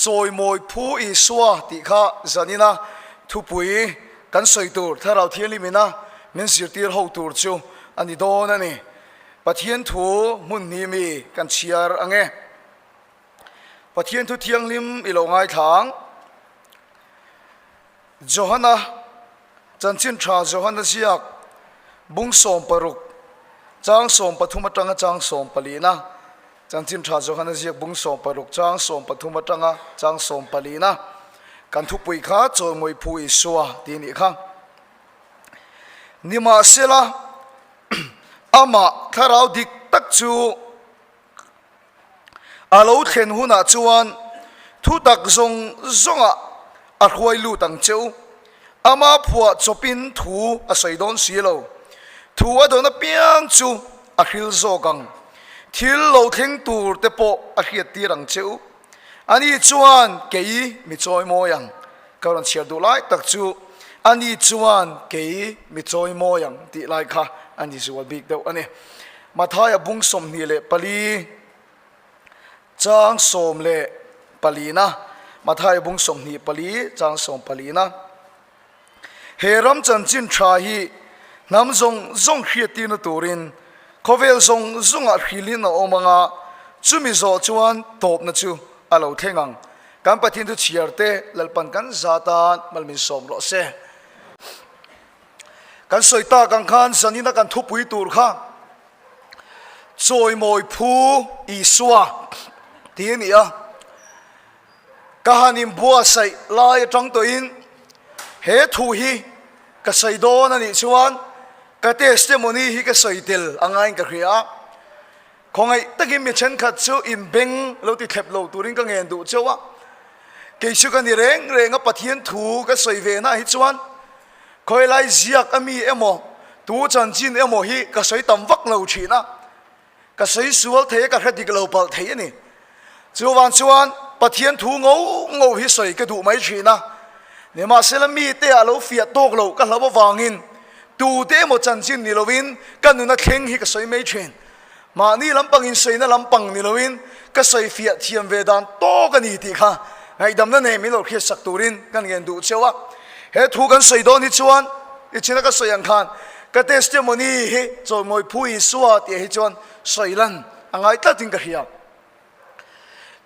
Chawimawi Phu Isua tih kha zanina thupui kan sawi tur Thlarau Thianghlimina min zirtir ho tur chu a ni dawn a ni. Pathian thu hmun hnih mi kan chhiar ang e. Pathian thu thianghlim i lo ngaithla ang. Johana Chanchin Tha Johana ziak bung 16 chang 13 atanga chang 14na Chanchin Tha Johana ziak bung 16 chang 13 atanga chang 14na kan thupui kha Chawimawi Phu Isua tih nih kha. Nimahsela amah thlarau dik tak chu A lo thlen hunah chuan thutak zawng zawngah a hruai lut ang che u. Ama phuah chawpin thu a sawi dawn si lo. Thu a dawn apiang chu a hril zawk ang. Thil lo thleng tur te pawh a hriattir ang che u. Ani chuan kei mi chawimawi ang. Ka rawn chhiar duh lai tak chu ani chuan kei mi chawimawi ang tih lai kha a ni zual bik deuh a ni. Mathaia bung 24 chang 14na Mathaia bung 24 chang 14na He ram chanchin tha hi hnam zawng zawng hriattirna turin khawvel zawng zawngah hrilhin a awm ang a, chumi zawh chuan tawpna chu a lo thleng ang. Kan Pathian thu chhiar te Lalpan kan za tan mal min sawm rawh se. Kan sawi tak ang khan zanina kan thupui tur kha Chawimawi Phu Isua tih a ni a. Ka han inbuatsaih lai atang tawhin he thu hi ka sawi dawn a nih chuan ka testimony hi ka sawi tel a ngaiin ka hria a. Khawngaih takin mi thenkhat chu inbeng lo ti thlep lo turin ka ngen duh cheu a. Kei chu ka ni reng reng a Pathian thu ka sawi ve naah hi chuan khawilai ziak a mi emaw tu chanchin emaw hi ka sawi tam vak lo thin a. Ka sawi sual thei a ka hre dik lo palh thei a ni. Chuvang chuan Pathian thu ngo ngo hi sawi ka duh mai thin a, nimahsela mite ah lo fiah tawk loh ka hlauh avangin tute emaw chanchin ni lovin ka nuna thleng hi ka sawi mai thin. Mahni lampang insawina lampang ni lovin ka sawi fiah thiam ve dan tawk a ni tih kha ngaihdamna nei min lo hriatsak turin kan ngen duh cheu a. He thu kan sawi dawn hi chuan i china ka sawi ang khan ka testimony hi Chawimawi Phu Isua tih hi chuan sawi lan a ngai tlatin ka hria.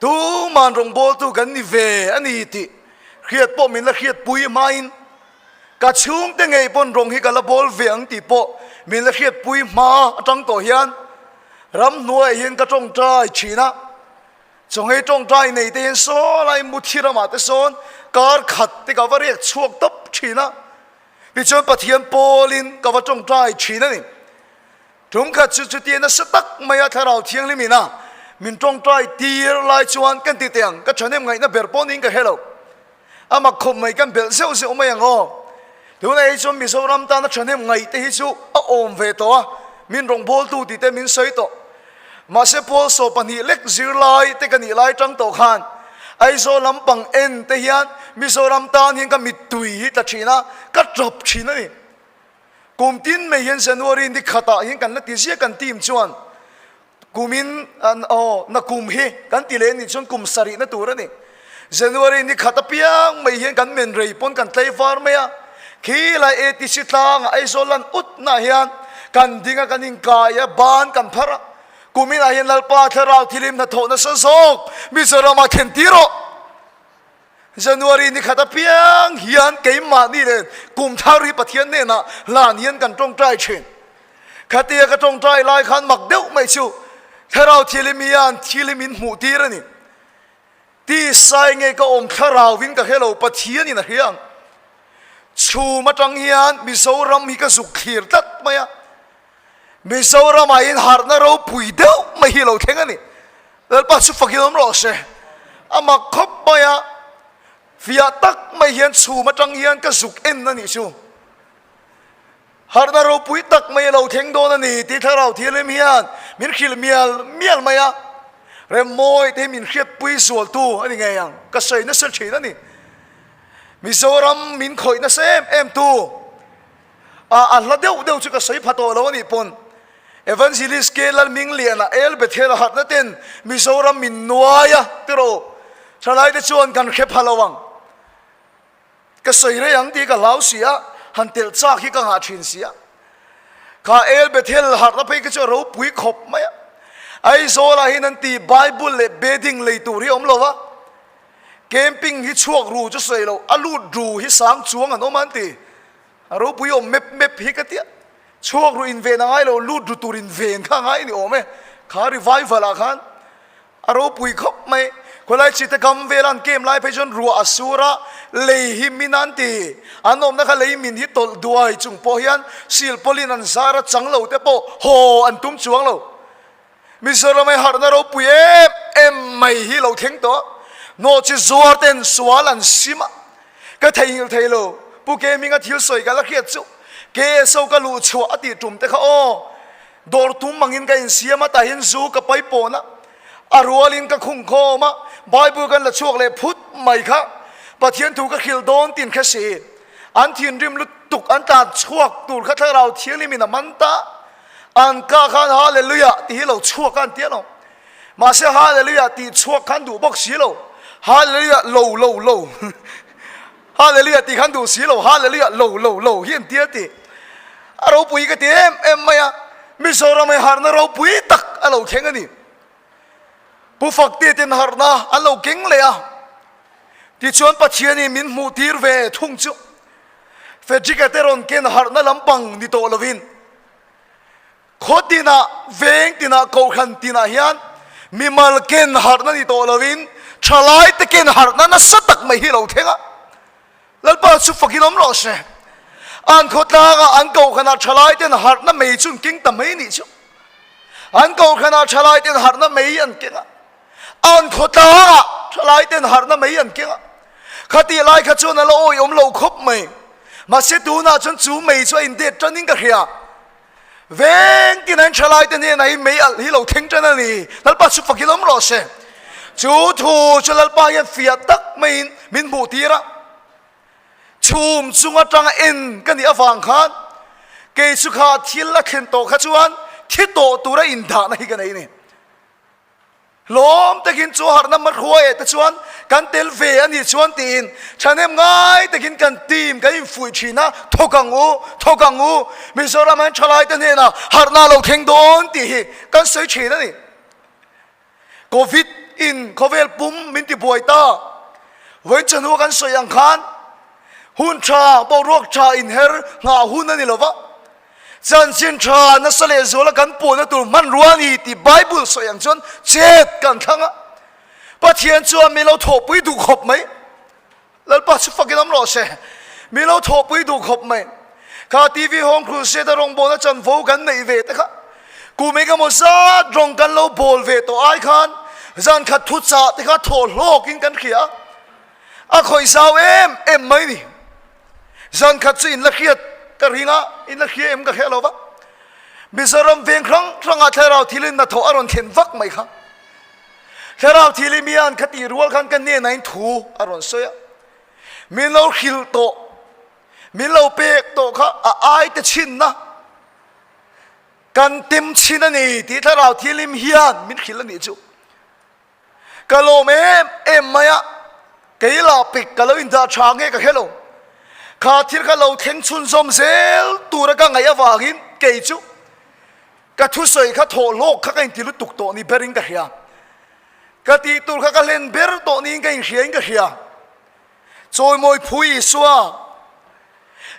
Tuman rawngbawltu kan ni ve a ni tih hriat pawh min la hriatpui hmain ka chhungte ngei pawn rawng hi ka la bawl ve ang tih pawh min la hriatpui hma atang tawh hian ramhnuaiah hian ka tawngtai thin a. Chawngei tawngtai nei te hian saw lai muthi ramah te sawn kar khat te ka va riak chhuak tawp thin a. Tichuan Pathian pawlin ka va tawngtai thin a ni. Tumkhat chu chutia nasa tak maia Thlarau Thianghlim ina min tawngtai tir lai chuan kan ti teh ang, ka thahnem ngaihna ber pawh niin ka hre lo. A mak khawp mai kan belh zeuh zeuh mai ang aw. Tunah hi chuan Mizoram tana thahnem ngaih te hi chu a awm ve tawh a, min rawngbawltu tih te min sawi tawh. Mahse Paul saw pahnih lek zirlai te ka nih lai tang tawh khan Aizawl lampang en te hian Mizoram tan hian ka mittui hi tla thin a, ka tap thin a ni. Kum tin mai hian January ni khatah hian kan la ti ziah kan team chuan kumin an aw na kum hi kan ti leh anih chuan kum sarihna tur a ni. January ni khat apiang mai hian kan men rei pawn kan tlei var mai a, khi lai ATC tlangah Aizawl lan utna hian kan ding a kan inkai a ban kan phar a, kuminah hian Lalpa Thlarau Thilim hnathawh nasa zawk Mizoramah thlen tir rawh. January ni khat apiang hian keimahni leh kum thar hi Pathian hnenah hlan hian kan tawngtai thin. Khatia ka tawngtai lai khan mak deuh mai chu Thlarau Thianghlim hian thil hi min hmuh tir a ni. Tisai nge ka awm thlarauin ka hre lo, Pathianin a hria ang. Chhum atang hian Mizoram hi ka zuk thlir tlat mai a. Mizoramah hian harhna ropui deuh mai hi a lo thleng a ni. Lalpa chu fakin awm rawh se. A mak khawp mai a, fiah tak mai hian chhum atang hian ka zuk en a nih chu. Harhna ropui tak mai a lo thleng dawn a ni tih Thlarau Thianghlim hian min hrilh mial mial mai a. Remmawi te hi min hriatpui zualtu a ni ngei ang. Ka sawi nasa thin a ni. Mizoram min khawih nasa em em tu. A a hla deuh deuh chu ka sawi pha tawh lo a nih pawn Evangelist K Lalmingliana El Bethel a harhna ten Mizoram min nuai a ti rawh. Thalaite chuan kan hre pha lo ang. Ka sawi rei ang tih ka hlau si a, han telh chak hi ka ngah thin si a. Kha El Bethel harhna phei kha chu a ropui khawp mai a. Aizawlah hian an ti Bible leh bedding lei tur hi a awm lo va, camping hi chhuak ru chu sawi lo, a lut ru hi sang chuang an awm a an ti. A ropui awm mep mep hi ka tia. Chhuak ru inven a ngai lo, lut ru tur inven kha a ngai a ni awm e. Kha revival ah khan A ropui khawp mai. Khawilai chite kam vela an kem lai phei chuan ruah a sur a, lei hi min an ti. An awmna kha lei min hi tawlh duai chung pawh hian silpawlin an zar a chang lo te pawh haw an tum chuang lo. Mizoram hi harhna ropui em em mai hi lo thleng tawh a, nawhchi zuar ten sual an sim a, ka theihnghilh thei lo. Pu Ke Hminga thil sawi ka la hriat chu KSO ka luh chhuah a tih tum te kha aw. Dawr tum angin ka insiam a, tah hian zu ka pai pawn a, a rualin ka khung khawm a, Bible kan la chhuak leh phut mai kha. Pathian thu ka hrilh dawn tin kha si. An thinrim lutuk, an tlan chhuak tur kha Thlarau Thianghlimin a man ta. An ka khan Hallelujah tih hi lo chhuak a an ti alawm. Mahse Hallelujah tih chhuak khan duh bawk si lo. Hallelujah lo lo lo. Hallelujah tih khan duh si lo, Hallelujah lo lo lo hi an tia tih a ropui ka ti em em mai a, Mizoram hi harhna ropui tak a lo thleng a ni. Pu Fakte ten harhna an lo keng leh a, tichuan Pathianin min hmuh tir ve thung chu Frederick-a te rawn ken harhna lampang ni tawh lovin Khaw tinah, veng tinah, kohhran tinah hian mimal ken harhna ni tawh lovin thalaite ken harhna nasa tak mai hi a lo thleng a. Lalpa chu fakin awm rawh se. An khawtlangah, an kohhranah thalaiten harhna mei chu an keng ta mai nih chu. An kohhranah thalaiten harhna mei an keng a. An khawtlangah thalaiten harhna mei an keng a. Khatih lai kha chuan a la awih awm lo khawp mai. Mahse tunah chuan chu mei chu a indet tanin ka hria. Veng tin an thalai te hnenah hi mei alh hi lo thleng tan a ni. Lalpa chu fakin awm rawh se. Chu thu chu Lalpa hian fiah tak maiin min hmuh tir a. Chhum chung atanga en ka nih avang khan kei chu kha thil a thlen tawh kha chuan thi tawh tura indahna hi ka nei a ni. Hlawm takin chu harhna hmahruai eh te chuan kan tel ve a nih chuan tiin thahnem ngai takin kan team kan infuih thin a, thawk ang u, thawk ang u, Mizoram an thalai te hnenah harhna a lo thleng dawn tih hi kan sawi thin a ni. Covid in khawvel pum min ti buai ta, vawiin chawhnu a kan sawi ang khan hun tha, boruak tha inher nghah hun a ni lo va, Chanchin tha nasa leh zuala kan puahna tur hmanrua a ni tih Bible sawi ang chuan chet kan thlang a. Pathian chuan min lo thawhpui duh khawp mai. Lalpa chu fakin awm rawh se. Min lo thawhpui duh khawp mai. Kha TV Home Crusade a rawngbawlna chanvo kan neih ve te kha kum engemaw zat rawng kan lo bawl ve tawh ai khan zan khat thuchah te kha thawh hlawkin kan hria a. A khawih zau em em mai ni. Zan khat chu in la hriat ka ring a, in la hria em ka hre lo va. Mizoram veng hrang hrangah thlarau thilin hnathawh a rawn thlen vak mai kha. Thlarau thil i mian kha tih rual khan ka hnenah in thu a rawn sawi a. Min lo hrilh tawh, min lo pek tawh kha a ai te chhinna kan tem chhin a ni tih thlarau thilim hian min hrilh a nih chu. Ka lawm em em mai a, kei lah pek ka lo indah tha nge ka hre lo. Kha thil kha lo thleng chhunzawm zel tura ka ngaih avangin kei chu ka thusawi kha thawh hlawk kha ka inti lutuk tawh ni berin ka hria. Ka tih tur kha ka hlen ber tawh niin ka inhria in ka hria. Chawimawi phu Isua,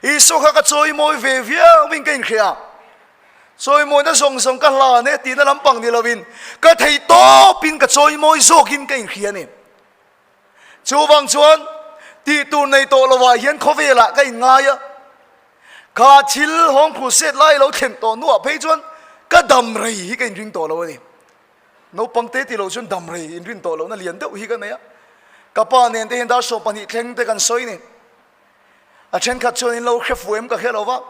Isua kha ka chawimawi ve viauin ka inhria. Chawimawina zawng zawng ka hlan e tihna lampang ni lovin ka theih tawpin ka chawimawi zawkin ka inhria a ni. Chuvang chuan tih tur nei tawh lovah hian khawvelah ka inngai a, kha thil hawng crusade lai lo thlen tawh hnuah phei chuan ka dam rei hi ka inring tawh lo a ni. Naupang te tih loh chuan dam rei inrin tawh lohna lian deuh hi ka nei a, ka pa nen te hian dar 12 thleng te kan sawi ni. A thenkhat chuan in lo hre fu em ka hre lo va,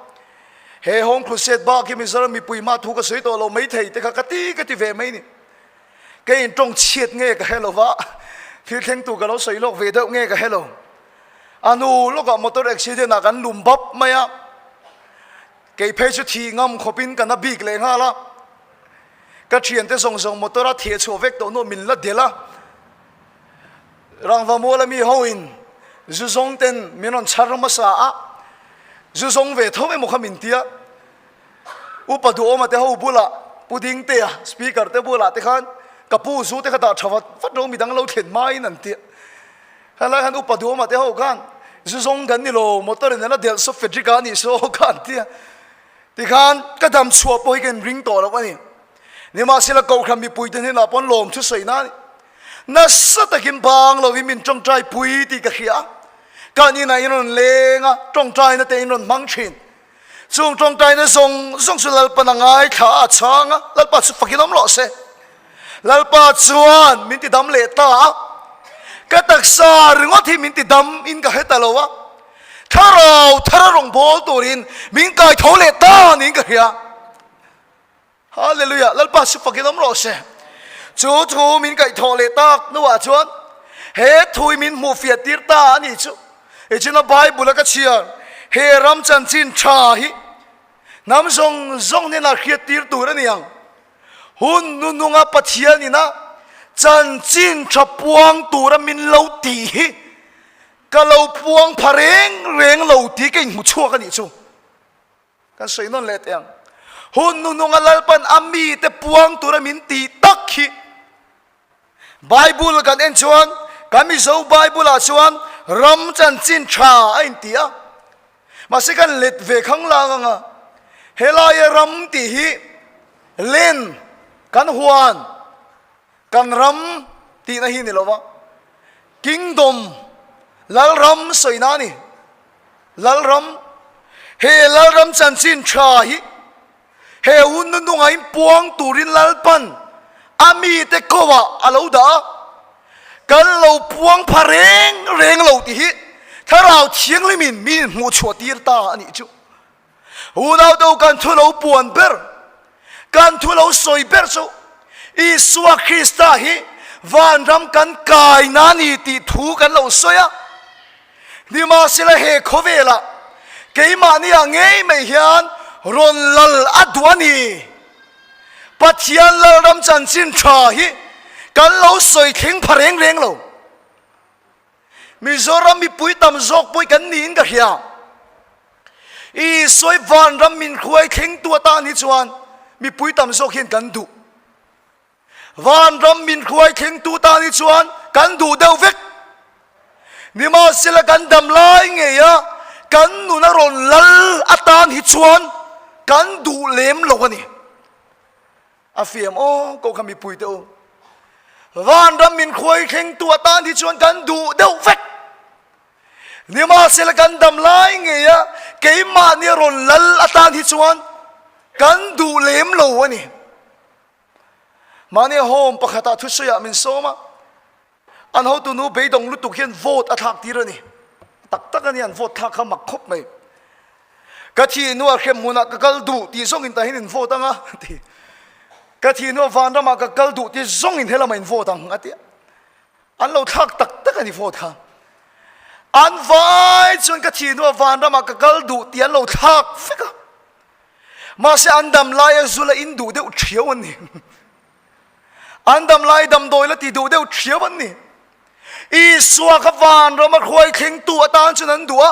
he Home Crusade bak hi Mizoram mipui hma thu ka sawi tawh lo mai thei te kha ka ti ka ti ve mai ni. Kei in tawng chhiat nge ka hre lo va, thil thleng tur ka lo sawi lawk ve deuh nge ka hre lo. A hnu lawkah motor accident ah kan lum bap mai a, kei phei chu thih ngam khawpin ka na bik leh nghal a, ka thiante zawng zawng motor a theh chhuah vek tawh hnuah min la delh a. Rangva muala mi hoin zu zawng ten min rawn chhar hmasa a, zu zawng ve tho emaw kha min tia. Upa duhawma te ho bulah Pu Dingtea speaker te bulah te khan ka pu zu te kha dah tha vat vat lo midang lo thlen hmain an tia. Helai khan upa duhawma te ho khan zu zawng kan ni lo motor in an la delh saw Frederick a nih saw kha an tia. Tikhan ka dam chhuah pawh hi ka inring tawh lo a ni. Nimahsela Kohhran mipuite hnenah pawn lawm thu sawi na a ni. Nasa takin bang lovin min tawngtai pui tih ka hria a. Kan inah in rawn leng a, tawngtaina te in rawn hmang thin. Chung tawngtaina zawng zawng chu Lalpan a ngaithla a, a chhang a, Lalpa chu fakin awm rawh se. Lalpa chuan min ti dam leh ta a, ka taksa ringawt hi min ti dam in ka hre ta lo a, thlarau thar a rawn bawl turin min kai tho leh ta niin ka hria. Hallelujah! Lalpa chu fakin awm rawh se. Chu thu min kaihthawh leh tak hnuah chuan he thu hi min hmuhfiah tir ta a nih chu. Ichin a Bible a ka chhiar he ram chanchin tha hi hnam zawng zawng hnenah hriat tir tur a ni ang. Hun nununga Pathian ina chanchin tha puang tura min lo tih hi ka lo puang pha reng reng lo tih ka inhmu chhuak a nih chu. Kan sawi nawn leh teh ang. Hun nununga Lalpan a mite puang tura min tih tak hi Bible kan en chuan kan Mizo Bible ah chuan ram chanchin tha a inti a. Mahse kan let ve khang lang anga helaia ram tih hi len kan huan kan ram tihna hi ni lova kingdom Lalram sawina a ni. Lalram, he Lalram chanchin tha hi he hun nununga in puang turin Lalpan a mite koah a lo dah a, kan lo puang pha reng reng lo tih hi Thlarau Thianghlimin min inhmuh chhuah tir ta a nih chu. Unau deuh kan thu lo puan ber, kan thu lo sawi ber chu Isua Krista hi vanram kan kaina a ni tih thu kan lo sawi a. Nimahsela he khawvelah keimahniah ngei mai hian rawn lal a duh a ni. Pathian Lalram chanchin tha hi kan lo sawi thleng pha reng reng lo. Mizoram mipui tam zawk pawh kan niin ka hria. Isua vanram min hruai thlengtu atan hi chuan mipui tam zawk hian kan duh. Vanram min hruai thlengtu tan hi chuan kan duh deuh vek. Nimahsela kan dam lai ngei a, kan nuna rawn lal atan hi chuan kan duh lem lo a ni. A fiam aw ko kha mipui te u. Vanram min hruai thlengtu atan hi chuan kan duh deuh vek. Nimahsela kan dam lai ngei a, keimahni rawn lal atan hi chuan kan duh lem lo a ni. Mahni home pakhatah thusawiah min sawm a, an hotu nu beidawng lutuk hian vote a thlak tir a ni. Tak tak a ni, an vote thlak kha mak khawp mai. Ka thih hnuah hrem hmunah ka kal duh tih zawngin tah hian in vote ang a ti. Ka thih hnuah vanramah ka kal duh tih zawngin helamah in vote ang a ti a. An lo thlak tak tak a ni vote kha. An vai chuan ka thih hnuah vanramah ka kal duh tih an lo thlak vek a. Mahse an dam laia zu la in duh deuh thiau an ni. An dam lai damdawi la ti duh deuh thiau an ni. Isua kha vanram a hruai thlengtu atan chuan an duh a,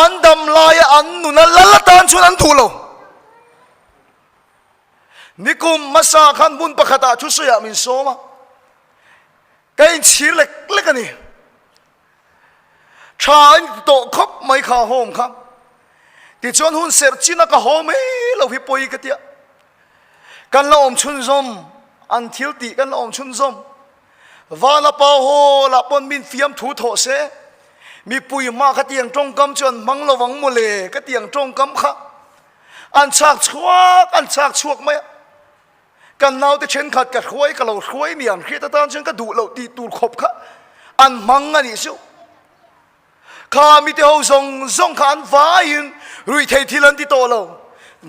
an dam laia an nuna lal atan chuan an duh lo. Nikum hmasa khan hmun pakhatah thusawiah min sawm a, ka inchhir lek lek a ni. Tha a inti tawh khawp mai kha home kha. Tichuan hun serh chin a ka haw mai lo hi pawi ka tia. Kan la awm chhunzawm, an thil tih kan la awm chhunzawm. Vana pa haw lah pawn min fiam thu thawh se, mipui hma kha tiang tawngkam chu an hmang lo vang mawle ka tiang tawngkam kha an chhak chhuak, an chhak chhuak mai a. Kan naute thenkhat ka hruai ka lo hruai mi an hriat atan chuan ka duh loh tih tur khawp kha an hmang a nih chu. Kha mite ho zawng zawng kha an vaiin ruihthei thil an ti tawh lo,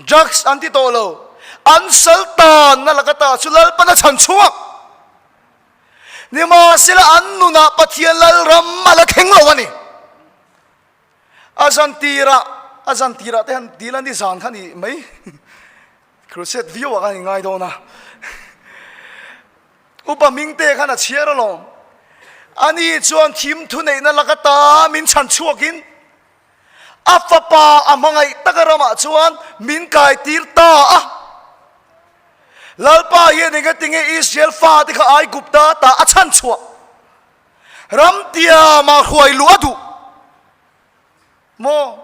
drugs an ti tawh lo, an sal tanna laka ta chu Lalpan a chhan chhuak. Nimahsela an nunah Pathian Lalram a la thleng lo a ni. A zan tirah, a zan tirah te han dil a ni zan kha ni mai. Crusade viau ah khan i ngai dawn a. Upa Mingte khan a chhiar alawm. Ani chuan thim thuneihna lak ata min chhan chhuakin a fapa a hmangaih taka ramah chuan min kaitir ta a. Lalpa hian engatinge Israel fate kha Aigupta ta a chhan chhuah? Ram tiamah hruai luh a duh maw?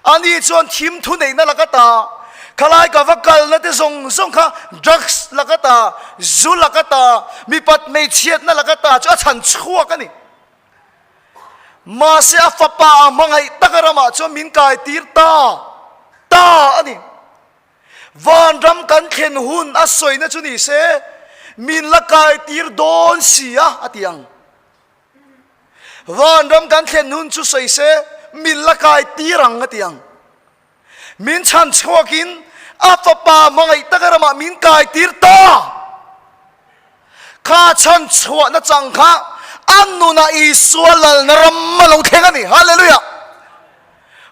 Ani chuan thim thuneihna lak ata, khalai ka va kalna te zawng zawng kha drugs lak ata, zu lak ata, mipat hmeichhiatna lak ata chu a chhan chhuak a ni. Mahse a fapa a hmangaih taka ramah chuan min kaitir ta ta a ni. Vanram kan thlen hun a sawina chu ni se, min la kaitir dawn si a, a ti ang. Vanram kan thlen hun chu sawi se, min la kaitir ang, a ti ang. Min chhan chhuakin a fapa hmangaih taka ramah min kaitir ta. Kha chhan chhuahna chang kha a nunah Isua lalna ram a lo thleng a ni. Hallelujah!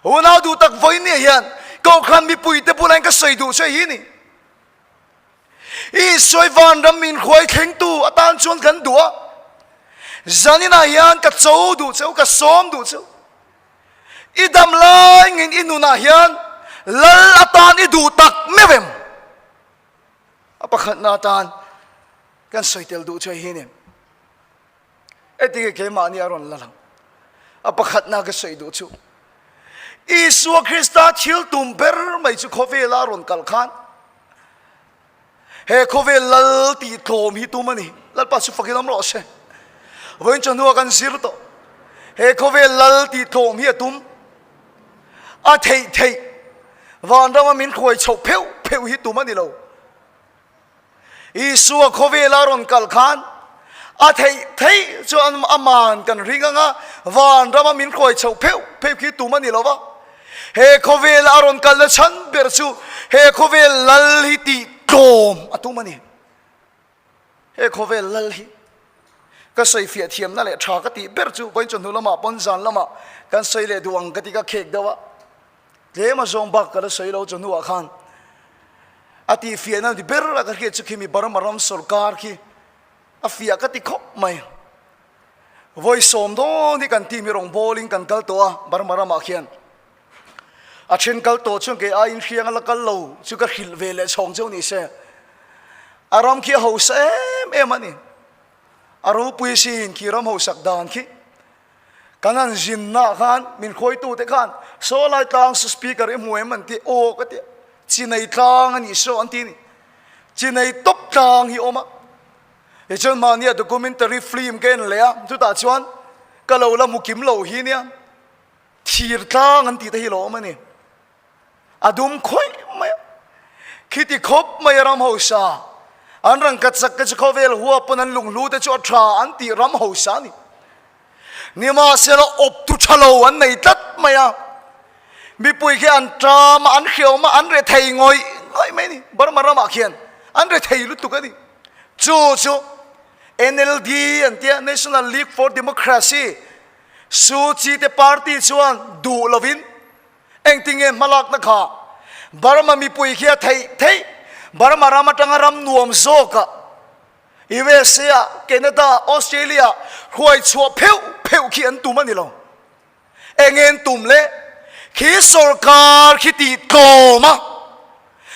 Unau duh tak vawinia hian Kohhran mipuite bulain ka sawi duh che hi ni. Isua vanram min hruai thlengtu atan chuan kan duh a. Zaninah hian ka cho duh cheu, ka sawm duh cheu. I dam lai ngin i nunah hian lal atan i duh tak meuh em? A pakhatna atan kan sawi tel duh chu hei hi ni. Etinge keimahni a rawn la lang? A pakhatna ka sawi duh chu Isua Krista thil tum ber mai chu khawvela a rawn kal khan He khawvel lal tih tlawm hi tum a ni. Lalpa chu fakin awm rawh se. Vawiin chawhnua kan zir tawh. He khawvel lal tih tlawm hi a tum. A theih theih vanrama min hruai chhoh pheuh pheuh hi tum a ni lo. Isua khawvela rawn kal khan a theih theih chu aman kan ring anga vanrama min hruai chhoh pheuh pheuh khi tum a ni lo va. He khawvel a rawn kalna chhan ber chu he khawvel lal hi tih tlawm a tum a ni. He khawvel lal hi ka sawi fiah thiamna leh tha ka tih ber chu vawiin chawhnu lamah pawn zan lamah kan sawi leh duh ang ka ti ka khek deuh a. Tlem a zawng bak ka la sawi lo chawhnuah khan a tih fiahna ni ber a ka hriat chu khimi Burma ram sorkar khi a fiah ka ti khawp mai. Vawi sawm dawn hi kan team hi rawn bawlin kan kal tawh a, Burma ramah khian. A then kal tawh chuan kei aiin hriang a la kal lo chu ka hrilh ve leh chhawng cheu ni se. A ram khi a hausa em em a ni. A ropui sin khi ram hausak dan khi. Kan han zinna khan min khawitute khan saw lai tlang saw speaker i hmu em an ti aw ka ti a. Chinei tlang a nih saw an ti a ni. Chinei tawp tlang hi a awm a. Tichuan mahnia documentary film ka en leh a, chutah chuan ka lo la hmu kim lo hi nia, thir tlang an tih te hi lo awm a ni. A dum khawih mai a, khiti khawp mai a ram hausa, an rangkachak te chu khawvel huap pawn an lunghlu te chu a tha an tih ram hausa a ni. Nimahsela awptu tha lo an nei tlat mai a, mipui khi an ṭam a, an hriawm a, an rethei ngawih ngawih mai a ni. Burma ramah khian an rethei lutuk a ni. Chu chu NLD an tia, National League for Democracy, Suu Kyi te party chuan duh lovin engtinge hmalakna kha Burma mipui khi a theih theih Burma ram atanga ram nuam zawkah USA, Canada, Australia hruai chhuah pheuh pheuh khi an tum a ni lo. Eng nge an tum le? Khi sorkar khi tih tlawm a,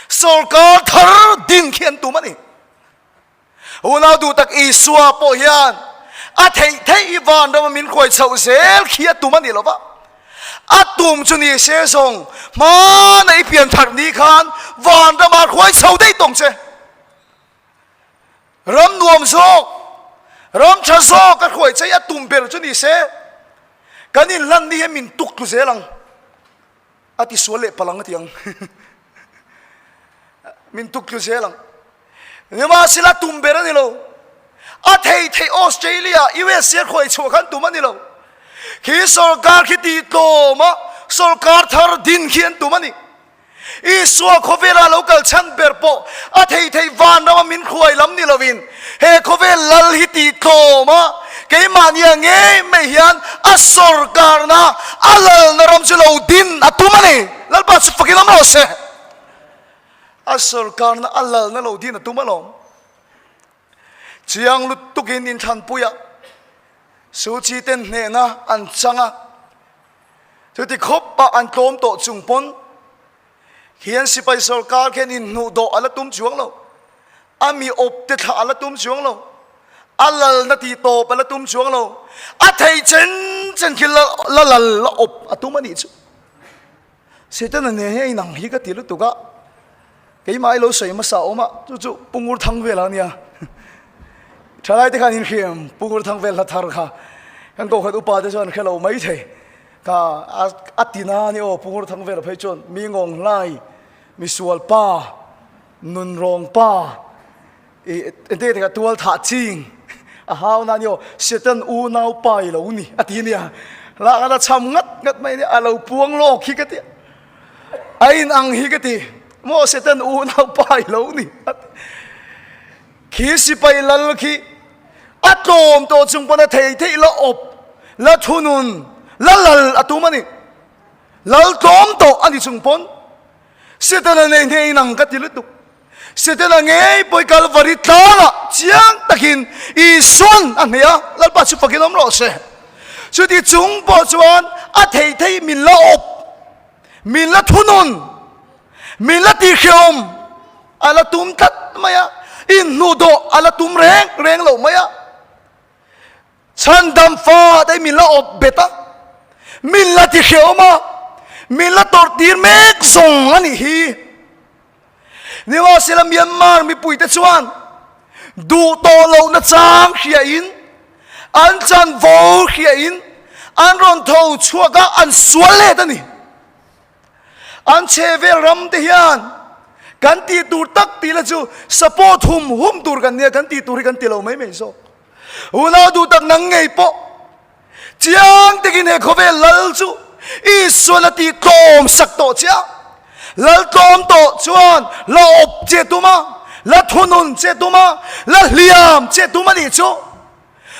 sorkar thar din khi an tum a ni. Unau duh tak Isua pawh hian a theih theih hi vanrama min hruai chhoh zel khi a tum a ni lo va. A tum chu ni se zawng hmana i pian thar ni khan vanrama hruai chho daih tawng che. Ram nuam zawk, ram tha zawk a hruai chei a tum ber chu ni se, kan inhlan ni hian min tuk tlu zel ang, a ti sual leh palh ang a ti ang. Min tuk tlu zel ang. Nimahsela tum ber a ni lo. A thei thei Australia, USA hruai chhuah khan tum a ni lo. Khi sorkar khi tih tlawm a, sorkar thar din khi an tum a ni. Isua khawvela lo kal chhan ber pawh a thei thei vanrama min hruai lam ni lovin he khawvel lal hi tih tlawm a, keimahnia ngei mai hian a sawrkarna a lalna ram chu lo din a tum a ni. Lalpa chu fakin awm rawh se. A sawrkarna a lalna lo din a tum alawm. Chiang lutukin inthlanpuiah. Suu Kyi ten hnehna an chang a, chuti khawpah an tlawm tawh chung pawn khian sipai sorkar khian inhnuhdawh a la tum chuang lo, a mi awp te thlah a la tum chuang lo, a lalna tih tawp a la tum chuang lo, a theih chen chen khi la lal la awp a tum a nih chu. Setana nen hian inang hi ka ti lutuk a, keimah i lo sawi hmasa awm a, chu chu Pu Ngur Thang vel a nia. Thalai te khan in hriam Pu Ngur Thang vel hla thar kha kan kohhran upa te chuan hre lo mai thei. Kha a ti na a ni aw Pu Ngur Thang vel phei chuan mi ngawng hlai, mi sual pa, nun rawng pa, I engtin nge tual thah ching a hau na ni aw Satan unau pa i lo ni a ti nia lah khan a cham ngat ngat mai nia a lo puang lawk hi ka ti a in ang hi ka ti maw Satan unau pa i lo ni a ti khi sipai lal khi a tlawm tawh chung pawn a thei theih la awp la thunun la lal a tum a ni lal tlawm tawh a ni chung pawn Satan a nei hneh in ang ka ti lutuk Setana ngei pawh Kalvari tlangah chiang takin Isuan a hneh a, Lalpa chu fakin awm rawh se. Chuti chung pawh chuan a thei thei min la awp, min la thunun, min la tihhrehawm a la tum tlat mai a, inhnuhdawh a la tum reng reng lo mai a. Chhandam fate min la awp bet a, min la tihhrehawm a, min la tawrh tir mek zawng a nih hi. Nimahsela Myanmar mipuite chuan duh tawh lohna chang hriain, an chanvo hriain an rawn tho chhuak a, an sual let a ni. An chhehvel ram te hian kan tih tur tak tih la chu support hum hum tur kan nia, kan tih tur hi kan ti lo mai mai zawk. Unau duh tak nang ngei pawh chiang takin he khawvel lal chu Isuan a tih tlawm sak tawh che a, lal tlawm tawh chuan la awp che tum a, la thunun che tum a, la hliam che tum a nih chu.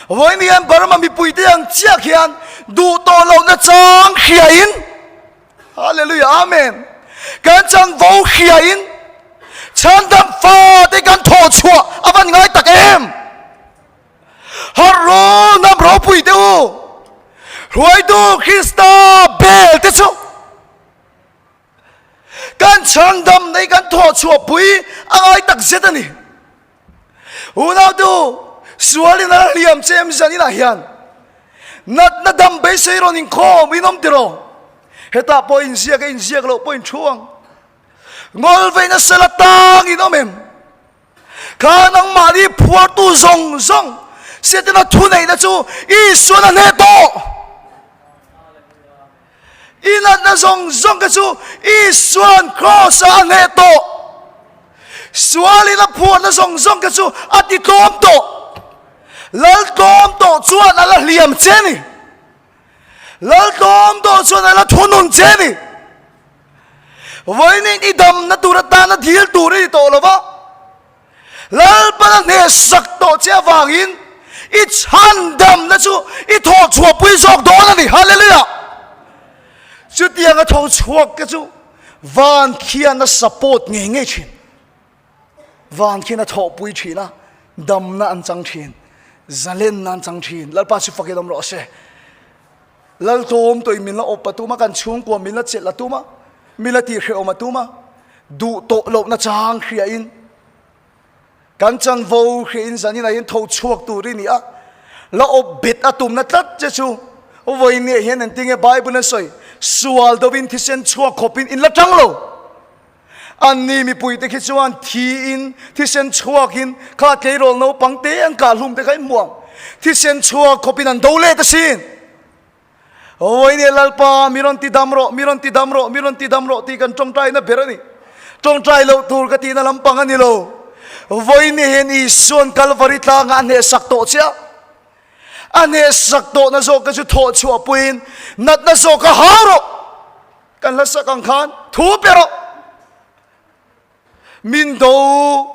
Vawiin hian Burma mipuite ang chiah khian duh tawh lohna chang hriain, Hallelujah, Amen, kan chanvo hriain chhandam fate kan thawh chhuah a van ngai tak em! Harh ru nam ropui te u, hruaitu Krista bel te chu kan chhandam nei kan thawh chhuah pui a ngai tak zet a ni. Unautu, sualin a la hliam che em zan inah hian natna dam beisei rawn inkhawm in awm tiraw? Hetah pawh inziak a inziak loh pawh in thu ang. Ngawl veina sela tang in awm em? Kha nangmahni phuartu zawng zawng Setana thuneihna chu Isuan a hneh tawh. I natna zawng zawng te chu Isuan Kraws-ah a hneh tawh. Sualin a phuarna zawng zawng te chu a ti tlawm tawh. Lal tlawm tawh chuan a la hliam che ni. Lal tlawm tawh chuan a la thunun che ni. Vawiin i damna tur atana dil tur i ni tawh lo va. Lalpan a hnehsak tawh che avangin i chhandamna chu i thawh chhuahpui zawk dawn a ni. Hallelujah! Chutiang a tho chhuak te chu van khian a support ngei ngei thin. Van khian a thawhpui thin a, damna an chang thin, zalenna an chang thin. Lalpa chu fakin awm rawh se. Laltlawm tawih min la awp a tum a, kan chhungkua min la chelh a tum a, min la tihhrehawm a tum a, duh tawh lohna chang hriain kan chanvo hriain zanin ah hian tho chhuak tur i ni a, la awp bet a tumna tlat che chu vawiin hian engtinge Bible a sawi, sual deuhin thisen chhuak khawpin in la tang lo. Anni mipuite khi chuan thiin thisen chhuakin kha tleirawl naupang te an kah hlum te kha in hmu ang. Thisen chhuak khawpin an do let asin. Vawiin Lalpa mi rawn ti dam rawh, mi rawn ti dam rawh, mi rawn ti dam rawh tih kan tawngtaina ber a ni. Tawngtai loh tur ka tihna lampang a ni lo. Vawiin hian Isuan Kalvari tlangah a hnehsak tawh chiah. A hnehsak tawhna zawk te chu thawh chhuahpuiin natna zawk a hau rawh. Kan hlasak ang khan thu pe rawh. Min do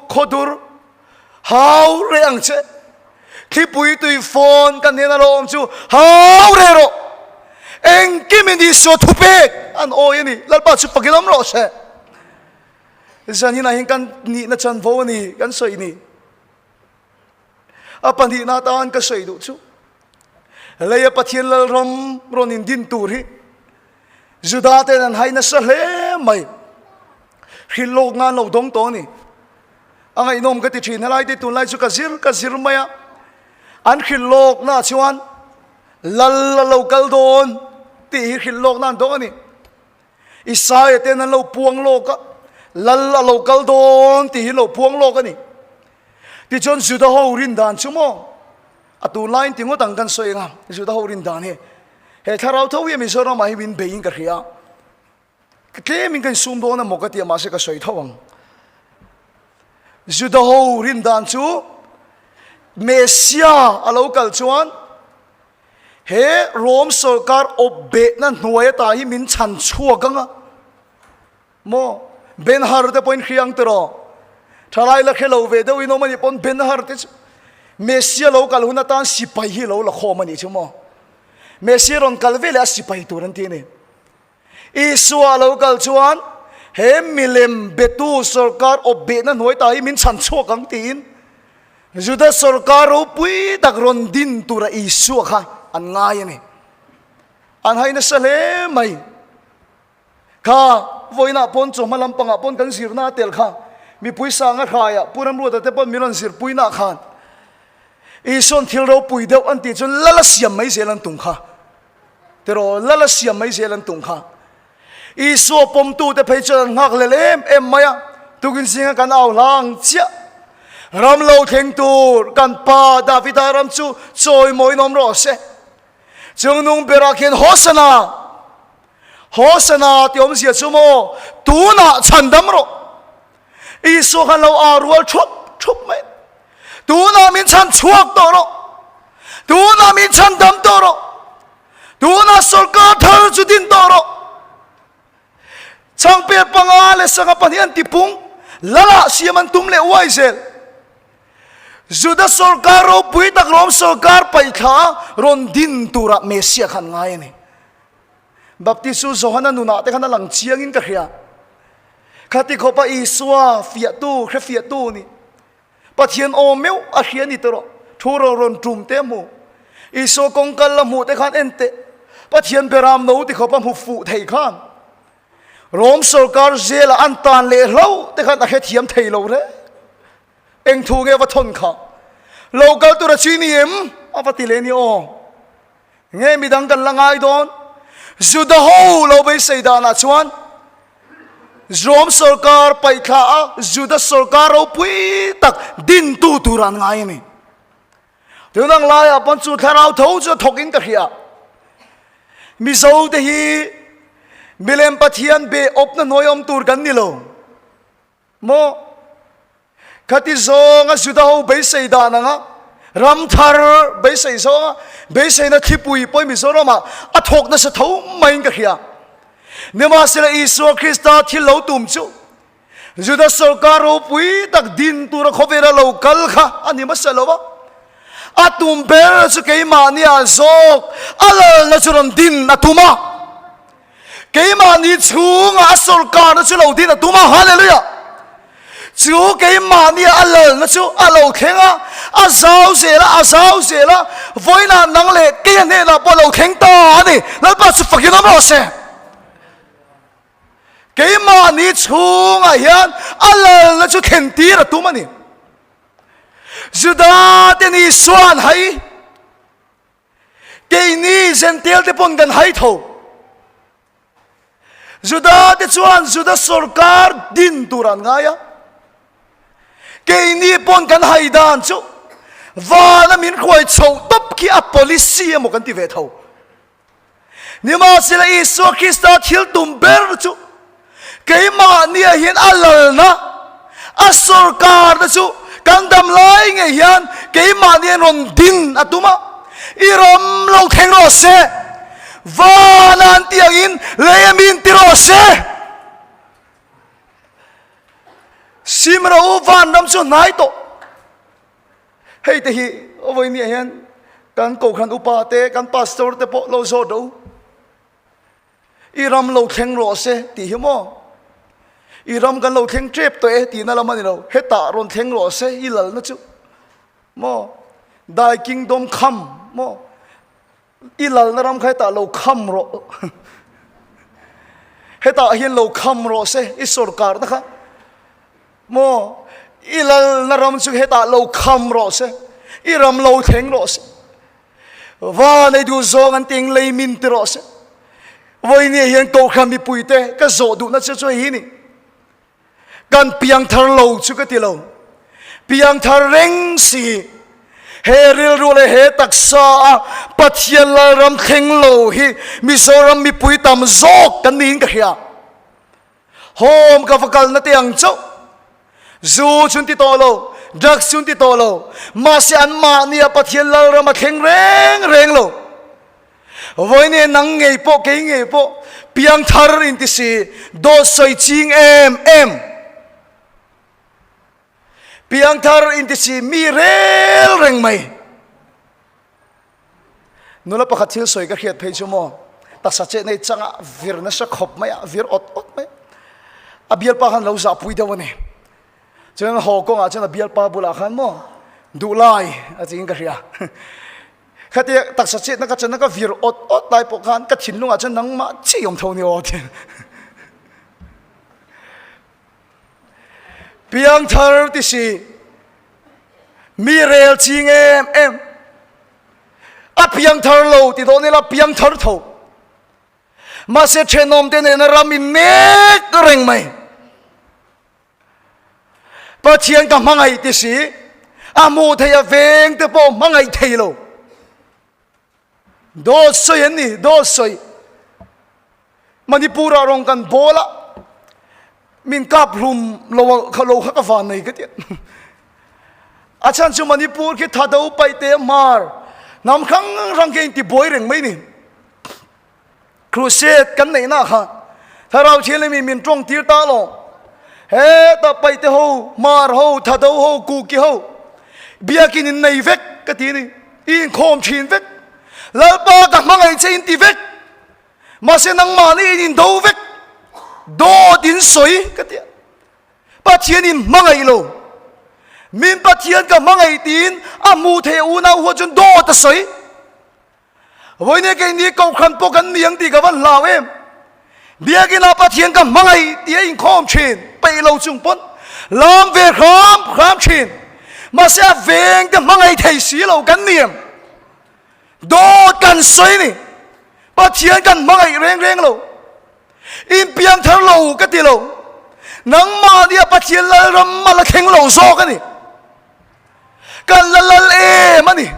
khawdur hau reh ang che. Thlipui tui fawn kan hnena lo awm chu hau reh rawh. Engkim in Isua thu pek an awi a ni. Lalpa chu fakin awm rawh se. Zanin ah hian kan nihna chanvo a ni kan sawi ni. A pahnihna atan ka sawi duh chu. Leia Pathian lalram rawn indin tur hi Juda ten an hai nasa hle mai. Hrilh lawk nan lo dawng tawh a ni. A ngaihnawm ka ti thin helai te tunlai chu ka zir ka zir mai a. An hrilh lawkna chuan lal a lo kal dawn tih hi hrilh lawkna an dawng a ni. Isaia ten an lo puang lawk a, lal a lo kal dawn tih hi lo puang lawk a ni. Tichuan Juda ho rin dan chu maw? A tunlaiin ti ngawt ang kan sawi anga Juda ho rin dan hi. He thlarau tho hi Mizoramah hi min beiin ka hria. Tlemin ka insum dawn a maw ka ti a mahse ka sawi tho ang. Juda ho rin dan chu Messia a lo kal chuan he Rom sawrkar awp behna hnuai ata hi min chhan chhuak ang a. Maw? Ben Hur te pawhin hria ang tiraw? Thalai la hre lo ve deuh in awm a nih pawn Ben Hur te chu Messia lo kal hun atan sipai hi lo la khawm a nih chu maw? Messia rawn kal ve leh a sipai tur an ti a ni. Isua a lo kal chuan he milem betu sawrkar awp behna hnuai ta hi min chhan chhuak ang tiin Juda sawrkar ropui tak rawn din tura Isua kha an ngai a ni. An hai nasa hle mai. Kha vawiinah pawn chawhma lampangah pawn kan zirna a tel kha mipui sanga hraiah Pu Ramruata te pawn min rawn zirpuinaah khan Isua'n thil ropui deuh an tih chuan lal a siam mai zel an tum kha. Tiraw lal a siam mai zel an tum kha. Isua pawmtute phei chuan an nghak hlel em em mai a, tukin zinga kan au hla ang chiah. Ram lo thleng tur kan pa Davida ram chu chawimawiin awm rawh se. Chungnung berah khian Hosana! Hosana tih awmzia chu maw tunah chhandam rawh. Isua khan lo au rual thup thup mai. Tunah min chhan chhuak tawh rawh. Tunah min chhandam tawh rawh. Tunah sawrkar thar chu din tawh rawh. Changpel panga leh sangha pahnih an tipung lalah siam an tum leh uai zel. Juda sawrkar ropui tak Rom sawrkar paihthla rawn din turah Messiah khan ngai a ni. Baptist chu Johana nunah te khan a lang chiangin ka hria. Khati khawpa Isua fiahtu, hre fiahtu ni. Pathian aw meuh a hria ni tawh rawh. Thu ro rawn tum te a hmu. Isua kawng kal la hmuh te khan en teh. Pathian beram no ti khawpa hmu fuh thei khan. Rom sawrkar zela an tan leh hlo te khan a hrethiam thei lo reng. Eng thu nge va thawn kha? Lo kal tur a chi ni em? A va ti leh ni aw. Nge midang kan la ngai dawn? Juda ho lo beisei danah chuan Rom sawrkar paihthla a Juda sawrkar ropui tak dintu tur an ngai a ni. Tunang laiah pawn chu thlarau tho chu a thawkin ka hria. Mizo te hi milem Pathian be awpna hnuai awm tur kan ni lo. Maw? Khati zawnga Juda ho beisei dan anga ram thar beisei zawnga beiseina thlipui pawh Mizoramah a thawk nasa tho maiin ka hria. Nimahsela Isua Krista thil lo tum chu Juda sawrkar ropui tak din tura khawvela lo kal kha a ni hmasa lo a. A tum ber chu keimahnia zawk a lalna chu rawn din a tum a. Keimahni chhungah a sawrkarna chu lo din a tum a, Hallelujah! Chu keimahni a lalna chu a lo thleng a, a zau zel a, a zau zel a, vawiinah nang leh kei a hnenah pawh a lo thleng ta a ni. Lalpa chu fakin awm rawh se. Keimahni chhungah hian a lalna chu thlen tir a tum a ni. Juda te ni suan hai. Keini Gentile te pawn kan hai tho. Juda te chuan Juda sawrkar din tur an ngai a. Keini pawn kan hai dan chu vana min hruai chho tawp khi a policy emaw kan ti ve tho. Nimahsela Isua Krista thil tum ber chu keimahnia hian a lalna, a sawrkarna chu kan dam lai ngei hian keimahni an rawn din a tum a, i ram lo thleng rawh se, vana an tih angin lei a min ti rawh se. Sim rawh u, vanram chu hnai tawh. Hei te hi vawinia hian kan kohhran upa te, kan pastor te pawh lo zawt rawh u. I ram lo thleng rawh se tih hi maw? I ram kan lo thleng tep tawh e tihna lam a ni lo. Hetah rawn thleng rawh se i lalna chu maw? Thy kingdom come maw? I lalna ram kha hetah lo kham rawh. Hetah hian lo kham rawh se i sorkarna kha. Maw i lalna ram chu hetah lo kham rawh se. I ram lo thleng rawh se. Va nei duh zawng an ting lei min ti rawh se. Vawinia hian kohhran mipuite ka zawh duhna che chu hei hi ni. Kan piangthar lo chu ka ti lo. Piangthar reng si he rilru leh he taksa a Pathian Lalram thleng lo hi Mizoram mipui tam zawk kan niin ka hria. Home ka va kalna te ang chauh. Zu chun ti tawh lo, drugs chun ti tawh lo, mahse an mahni a Pathian Lalram a thleng reng reng lo. Vawiin nang ngei pawh kei ngei pawh piangthar in ti si, dawt sawi ching em em. Piangthar in ti si mi rel reng mai. Nula pakhat thil sawi ka hriat phei chu maw, taksa chet nei changa vir nasa khawp mai a, vir awt awt mai. A bialpa khan lo zahpui deuh a ni. Chuan haw kawngah chuan a bialpa bulah khan maw, duhlai a tiin ka hria. Khatia taksa chetna ka channa ka vir awt awt lai pawh khan ka thinlungah chuan nangmah chiah i awm tho ni aw ti. Piangthar ti si, mi rel ching em em. A piangthar lo ti dawn ila piangthar tho. Mahse thenawm te nena ram in nek reng mai. Pathian ka hmangaih ti si, a hmuh theih a veng te pawh hmangaih thei lo. Dawt sawi an ni, dawt sawi. Manipur ah rawng kan bawl a, min kap hlum lo kha lo kha ka van nei ka ti. A chhan chu Manipur khi thado paih te hmar hnam hrang hrang khi a inti buai reng mai ni. Crusade kan neih na kha Thlarau Thianghlim min tawng tir ta lo. Heta paihte ho, Hmar ho, Thado ho, Kuki ho biakin in nei vek ka ti ni. I inkhawm thin vek. Lalpa ka hmangaih che in ti vek. Mahse nangmahni in indo vek. Dawt in sawi ka ti a. Pathian in hmangaih lo. Min Pathian ka hmangaih tiin a hmuh theih a unau huat chuan dawt a sawi. Vawiin keini kohhran pawh kan ni ang tih ka van hlau em. Biakina Pathian ka hmangaih tih a inkhawm thin, peih lo chung pawn lam ve hram hram thin. Mahse a veng te hmangaih thei si lo kan ni em. Dawt kan sawi ni. Pathian kan hmangaih reng reng lo. Inpiang thar lo ka ti lo. Nangmahnia Pathian Lalram a la thleng lo zawk a ni. Kan la lal em a ni.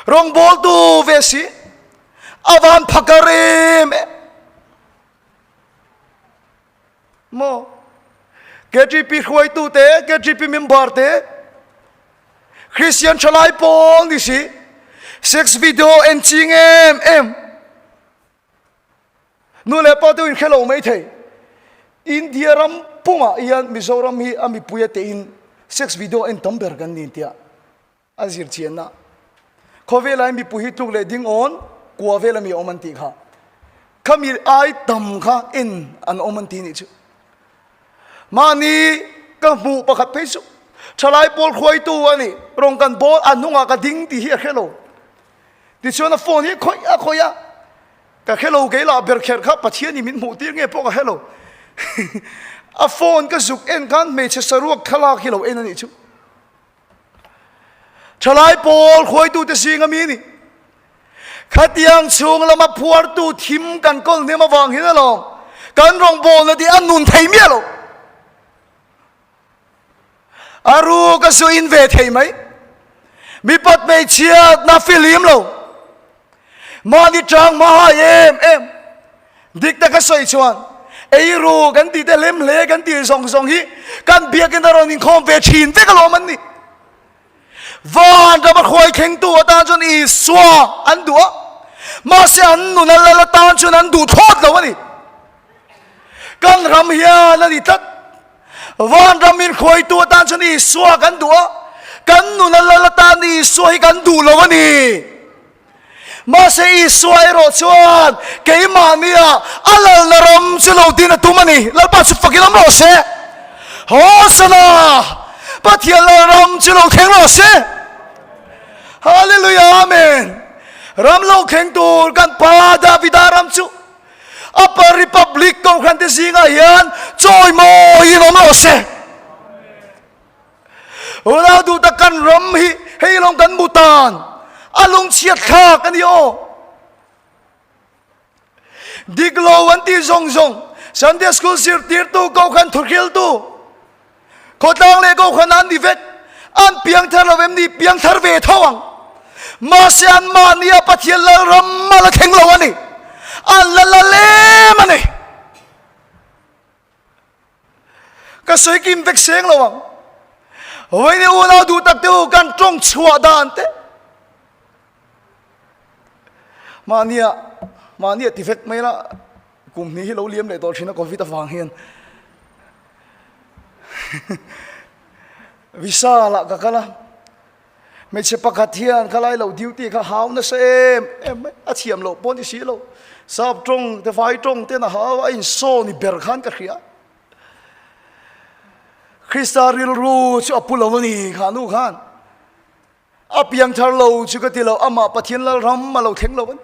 Rawngbawltu ve si a van phakar em em. Maw? KTP hruaitu te, KTP member te, Christian thalai pawl ni si, sex video en ching em em. Nu leh pa te in hre lo mai thei. India ram pumah hian Mizoram hi a mipui a tein sex video en tam ber kan ni tia. A zir chianna khawvel ai mipui hi tluk leh ding awn kua vel ami awm an tih kha. Khami ai tam kha en an awm an ti nih chu. Mahni ka hmuh pakhat phei chu thalai pawl hruaitu a ni rawng kan bawl a hnungah ka ding tih hi a hre lo. Tichuan a phone hi khawih a khawih a ka hre lo kei lah ber kher kha Pathian in min hmuh tir nge pawh ka hre lo. A phone ka zuk en khan hmeichhe saruak thlalak hi lo en a nih chu. Thalai pawl hruaitute zing ami a ni. Khatiang chhung lama phuartu thim kan kawl hnem avang hian alawm kan rawngbawlna tih a nun thei miah lo. A ruk a zu in ve thei mai. Mipat hmeichhiatna filim lo. Mahni tang hma hai em em. Dik taka sawi chuan eiru kan tih te hlem hle kan tih zawng zawng hi kan biakin a rawn inkhawm ve thin vek alawm an ni. Van rama hruai thlengtu atan chuan Isua an duh a, mahse an nun a lal atan chuan an duh thlawt lo a ni. Kan ram hian a ni tlat. Van ram in hruaitu atan chuan Isua kan duh a, kan nun a lal atan Isua hi kan duh lo a ni. Mahse Isua erawh chuan keimahnia a lalna ram chu lo din a tum a ni. Lalpa chu fakin awm rawh se. Hosana! Pathian lal ram chu lo thleng rawh se. Hallelujah Amen. Ram lo thleng tur kan pa Davida ram chu Upper Republic kohhran te zingah hian chawimawiin awm rawh se. Unau duh tak kan ram hi hei lawng kan mu tan a lungchhiat thlak a ni aw. Dik lo an tih zawng zawng Sunday School zirtirtu kohhran thuhriltu khawtlang leh kohhran an ni vek an piangthar lo em ni piangthar ve tho ang mahse an mahnia Pathian Lalram a la thleng lo a ni an la la lem a ni. Ka sawi kim vek seng lo ang. Vawiin unau duh tak te u kan tawng chhuah dan te mahnia mahnia ti vek mai la kum hnih hi lo liam leh tawh thin a covid avang hian visa lah ka kal a Hmeichhe pakhat hian khalai lo duty kha hau nasa em em mai, a thiam loh pawh ni si lo. Sap tawng te vai tawng ten a hau a, a insaw ni ber khan ka hria. Krista rilru chu a pu lo a ni kha nu khan. A piang thar lo chu ka ti lo, amah Pathian Lalram a lo thleng lo a ni.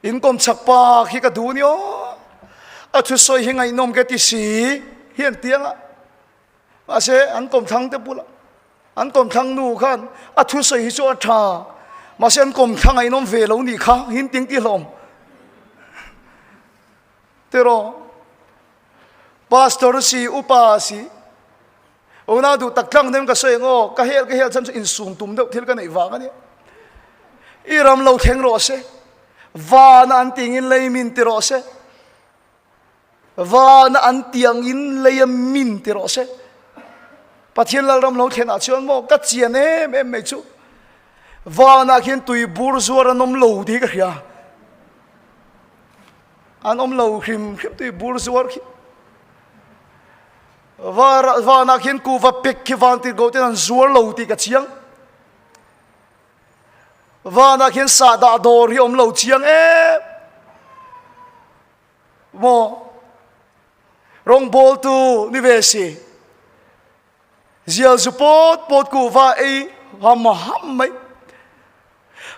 In kawm chak pa khi ka duh ni aw, a thusawi hi ngaihnawm ka ti si hi an ti ang a. Mahse, an kawmthlang te bulah an kawmthlang nu khan a thusawi hi chu a tha, mahse an kawmthlang a inawm ve lo nih kha hin ting ti hlawm. Tiraw, Pastor si, upa si, unau duh tak tlang deuhin ka sawi ang aw, ka hel ka hel chhan chu insum tum deuh thil ka neih vang a nia. I ram lo thleng rawh se, vana an tingin lei min ti rawh se. Vana an tiangin lei a min ti rawh se. Pathian Lalram lo thlenah chuan maw ka chian em em mai chu. Vanah khian tui bur zuar an awm lo tih ka hria. An awm lo hrim hrim tui bur zuar khi. Vanah khian kuhva pek khi van tirhkoh ten an zuar lo tih ka chiang. Vanah khian sahdah dawr hi awm lo chiang em. Maw? Rawngbawltu ni ve si. Zial zu pawt pawt kuhva ei ham ham mai.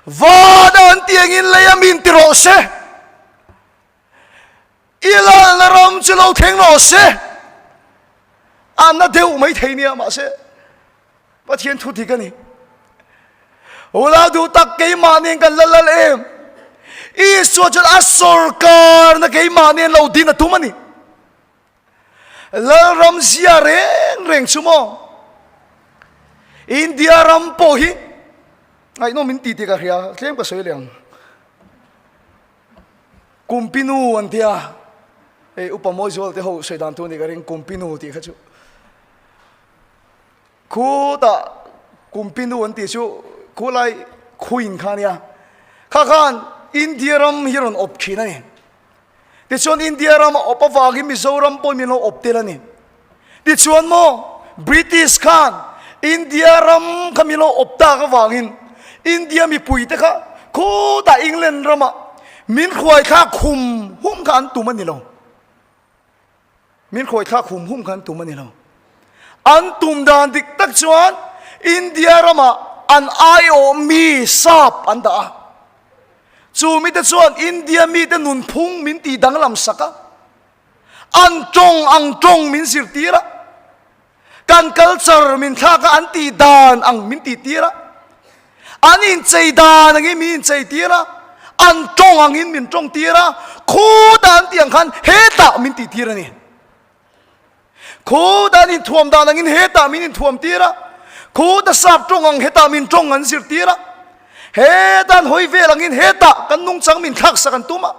Van an tiangin lei a min ti rawh se. I lalna ram chu lo thleng rawh se. A na deuh mai thei nia mahse Pathian thu dik a ni. Ula duh tak keimah nen kan la lal em? Isua chuan a sawrkarna keimah nen lo din a tum a ni. Lalram zia reng reng chu maw? India ram pawh hi ngaihnawm min ti tih ka hria, tlem ka sawi leh ang. Kumpinu an tia, hei upa Mawizual te ho sawi dan tur a nih ka ring, Kumpinu tih kha chu. Khutah Kumpinu an tih chu khulai Queen kha a nia. Kha khan India ram hi rawn awp thin a ni. Tichuan India ram a awp avangin Mizoram pawhin min lo awp tel a ni. Tichuan maw British khan India ram kha min lo awp tak avangin India mipui te kha khutah England ramah min hruaithlak hum hum kha an tum a ni lo. Min hruaithlak hum hum kha an tum a ni lo. An tum dan dik tak chuan India ramah an aiawh mi sap an dah a. Chu mite chuan India mite nunphung min tih danglam sak a. An tawng ang tawng min zirtir a. Kan culture min thlak a, an tih dan ang min tih tir a. An inchei dan angin min inchei tir a, an tawng angin min tawng tir a, khutah an tih ang khan hetah min tih tir a ni. Khutah an inthuam dan angin hetah min inthuam tir a, khuta sap tawng ang hetah min tawng an zir tir a, hetah an hawi vel angin hetah kan nungchang min thlak sak an tum a,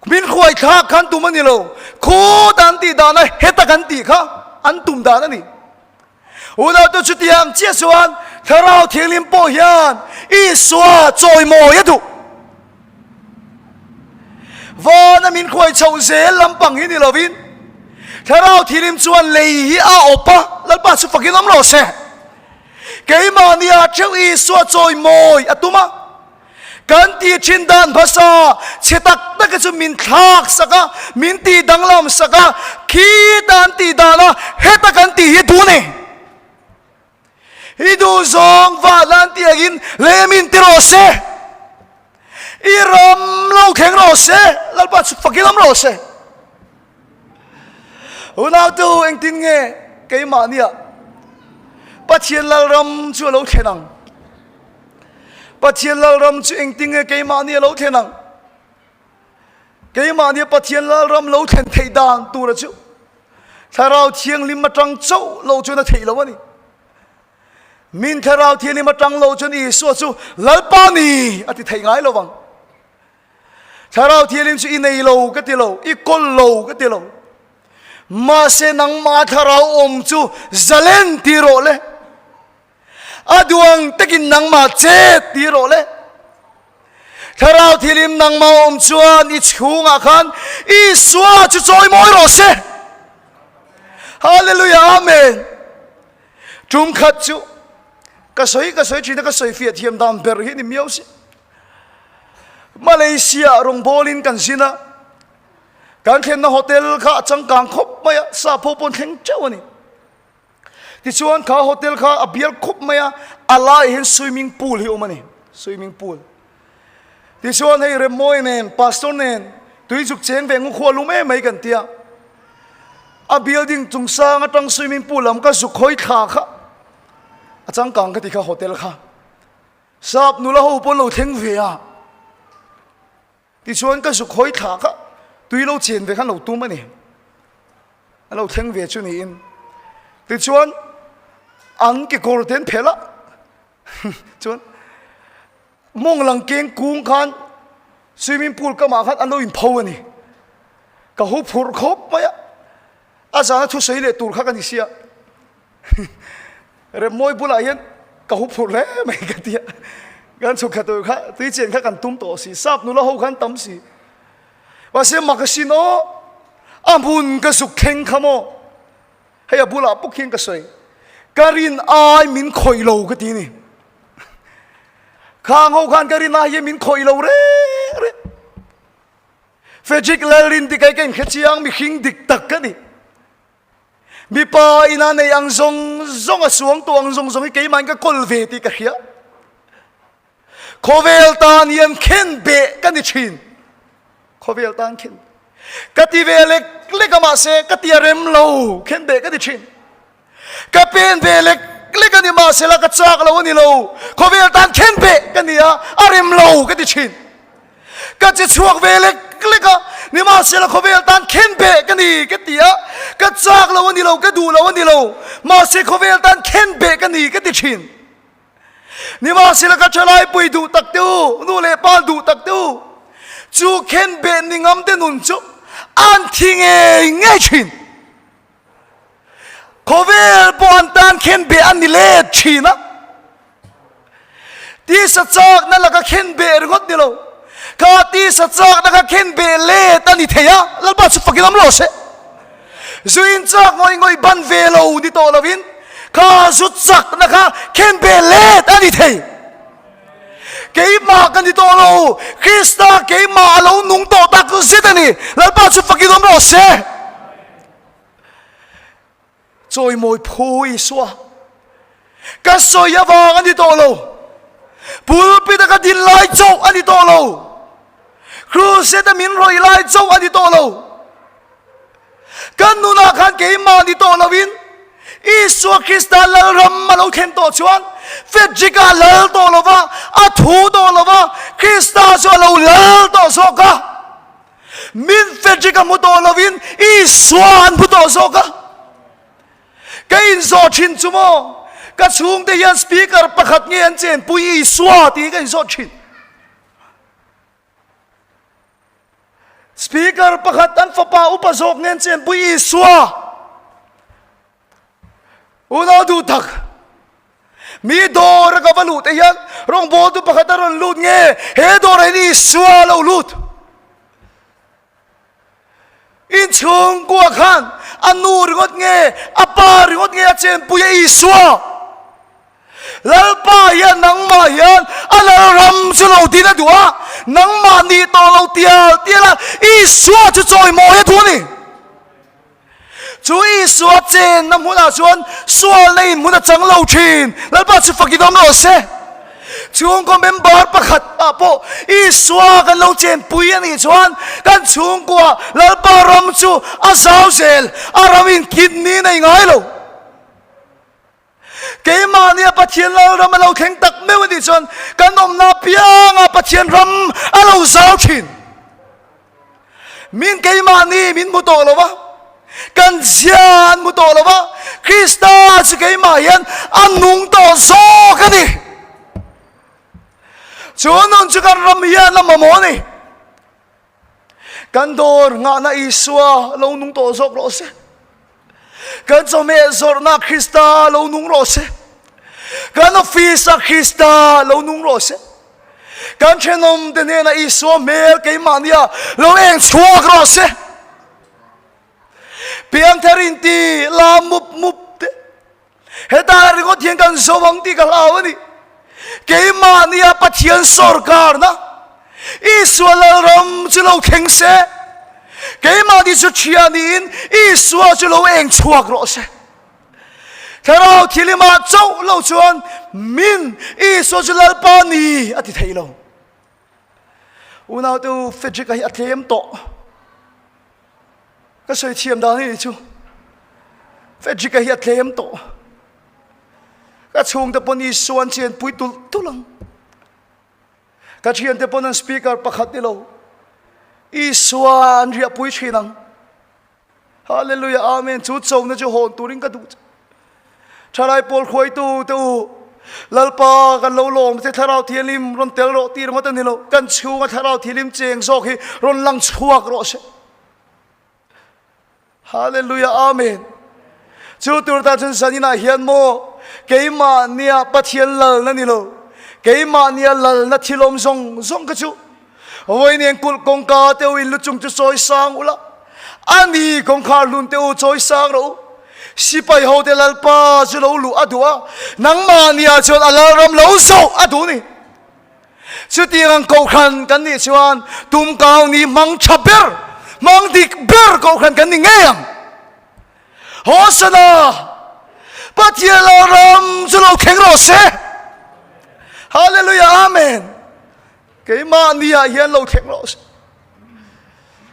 min hruai thlak kha an tum a ni lo, khutah an tih dan a heta kan tih kha an tum dan a ni. Unaute chutiang chiah chuan Thlarau Thianghlim pawh hian Isua chawimawi a duh. Vana min khuai chhoh zel lampang hi ni lovin Thlarau Thianghlim chuan lei hi a awp a, Lalpa chu fakin awm rawh se. Keimahnia theuh Isua chawimawi a tum a. Kan tih thin dan hmasa chhe tak tak hi chu min thlak sak a, min tih danglam sak a, khita an tih dan a, heta kan tih hi duh a ni. I duh zawng vahlan tih angin lemin ti rawh se. I ram lo thleng rawh se, Lalpa chu fakin awm rawh se. Unautu engtin nge keimahnia Pathian Lalram chu a lo thlen ang? Pathian Lalram chu engtin nge keimahni a lo thlen ang? Keimahnia Pathian Lalram lo thlen theih dan tura chu Thlarau Thianghlim atang chauh lo chuan a theih lo a ni. Min Thlarau Thianghlim atang lo chuan Isua chu Lalpa ni a ti theih ngai lo vang. Thlarau Thianghlim chu i nei lo ka ti lo, i kawl lo ka ti lo. Mahse nangmah Thlarau awm chu zalen ti rawh le. A duang takin nangmah chet ti rawh le. Thlarau Thianghlim nangmah awm chuan i chhungah khan Isua chu chawi mawi rawh se. Hallelujah Amen. Tum khat chu ka sawi ka sawi thin a ka sawi fiah thiam dan ber hi ni miau si. Malaysia rawngbawlin kan zin a, kan thlenna hotel kha a changkang khawp mai a, sap ho pawh an thleng teuh a ni. Tichuan kha hotel kha a bial khawp mai a, a laiah hian swimming pool hi a awm a ni, swimming pool. Tichuan hei Remmawi nen, Pastor nen tui zuk cheng ve ngu khua lum em mai kan tia. A building chung sang atang swimming pool lam ka zuk hawi thla kha a changkang ka ti kha hotel kha. Sap nula ho pawh an lo thleng ve a. Tichuan ka zuk hawi thla kha tui lo chen ve khan lo tum a ni. A lo thleng ve chu niin. Tichuan an kekawr te an phelh a, chuan mawng lang keng kung khan swimming pool kamah khan an lo inpho a ni. Ka hu phurh khawp mai a, a zana thusawi leh tur kha ka ni sia. Remmawi bulah hian ka hu phurh hle mai ka ti a, kan chhuk thla tur kha tui chen kha kan tum tawh si, sap nula ho khan tam si. Mahse mak a sin aw, a hmun ka zuk thleng kha maw, hei a bulah bawk hian ka sawi, ka rin ai min khawih lo ka ti ni. Khang ho khan ka rin ai hian min khawih lo reng reng. Frederick Lalrin dik ai ka inhre chiang mihring dik tak ka ni. Mipa ina nei ang zawng zawng a suang tawh ang zawng zawng hi keimahin ka kawl ve tih ka hria. Khawvel tan hian khen beh ka ni thin. Khawvel tan khen. Ka ti ve lek lek a mahse ka ti a rem lo khen beh ka ni thin. Ka pen ve lek lek a ni mahse la ka chak lo a ni lo. Khawvel tan khen beh ka ni a, a rem lo ka ti thin. Ka che chhuak ve lek lek a, nimahsela khawvel tan khen beh ka ni ka ti a, ka chak lo a ni lo, ka duh lo a ni lo, mahse khawvel tan khen beh ka ni ka ti thin. Nimahsela ka thalaipui duh tak te u, nu leh pa duh tak te u, chu khen beh ni ngam te nun chu an thi ngei ngei thin. Khawvel pawh an tan khen beh a ni let thin a. Tisa chakna laka khen beh ringawt ni lo, kha tisa chakna kha khen beh let a ni thei a, Lalpa chu fakin awm lo se. Zu in chak ngawih ngawih ban ve lo ni tawh lovin kha zu chakna kha khen beh let a ni thei. Keimah ka ni tawh lo, Krista keimah a lo nung tawh tak zet a ni, Lalpa chu fakin awm rawh se. Chawimawi phu Isua, ka sawi avang a ni tawh lo, pulpit a ka din lai chauh a ni tawh lo, crusade a min rawih lai chauh a ni tawh lo. Kan nunah khan keimah ni tawh loin Isua Krista Lalram a lo thlen tawh chuan Frederick-a a lal tawh lo va, a thu tawh lo va, Krista chu a lo lal tawh zawk a. Min Frederick-a hmu tawh loin Isua an hmu tawh zawk a. Ka inzawh thin chu maw, ka chhungte hian speaker pakhat nge an chenpui Isua tih hi ka inzawh thin. Speaker pakhat an fapa upa zawk nen chenpui Isua unau duh tak mi dawr a ka va luh te hian rawngbawltu pakhat a rawn lut nge he dawrah hian Isua a lo lut inchhungkua khan a nu ringawt nge a pa ringawt nge a chenpui a Isua Lalpa hian nangmah hian a Lalram chu lo din a duh a, nangmah nih tawh lo tial tial a, Isua chu chawimawi a duh a ni. Chu Isua chenna hmunah chuan sualna in hmun a chang lo thin. Lalpa chu fak i dawm rawh se. Chhungkaw member pakhat ah pawh Isua kan lo chenpui a nih chuan kan chhungkua Lalpa ram chu a zau zel, a ram in kidney nei ngai lo. Keimahnia Pathian Lalram a lo thleng tak meuh a nih chuan kan awmna apiangah Pathian ram a lo zau thin. Min keimahni min hmu tawh lo va, kan zia an hmu tawh lo va, Krista chu keimah hian a nung tawh zawk a ni. Chu nun chu kan ram hian a mamawh a ni. Kan dawr nghahna Isua lo nung tawh zawk rawh se. Kan chawhmeh zawrhna Krista lo nung rawh se. Kan office-a Krista lo nung rawh se. Kan thenawm te hnena Isua hmel keimahnia lo eng chhuak rawh se. Piangthar inti la mup mup te. Hetah ringawt hian kan zo ang tih ka hlau a ni. Keimahnia Pathian sawrkarna Isua Lalram chu lo thleng se, keimahni chu ṭhia niin Isua chu lo eng chhuak rawh se. Thlarau thilimah chauh lo chuan min Isua chu Lalpa ni a ti thei lo. Unaute u, Frederick-a hi a tlem tawh. Ka sawi thiam dan hi chu Frederick-a hi a tlem tawh. Ka chhungte pawn Isua an chenpui tulh tulh ang. Ka thiante pawn an speaker pakhat ni lo. Isua an riahpui thin ang. Hallelujah Amen chu chona chu hawn turin ka duh che. Thalai pawl hruaitu te u Lalpa kan lo lawm che thlarau thianghlim rawn tel rawh tih ringawt a ni lo. Kan chhunga thlarau thianghlim cheng zawk hi rawn lang chhuak rawh se. Hallelujah Amen. Chu tur ta chuan zaninah hian maw keimahnia Pathian lalna ni lo keimahnia lalna thil awm zawng zawng kha chu Vawiin kulh kawngka te u in lu chung chu chawi sang ula, a ni kawngkhar hlun te u chawi sang rawh u. Sipai ho te Lalpa chu lo luh a duh a, nangmahnia chuan a Lalram lo zawh a duh ni. Chutiang ang kohhran kan nih chuan tumkau ni hmang tha ber, hmang dik ber kohhran kan ni ngei ang. Hosana! Pathian Lalram chu lo thleng rawh se! Hallelujah! Amen! Keimahni ah hian lo thleng rawh se.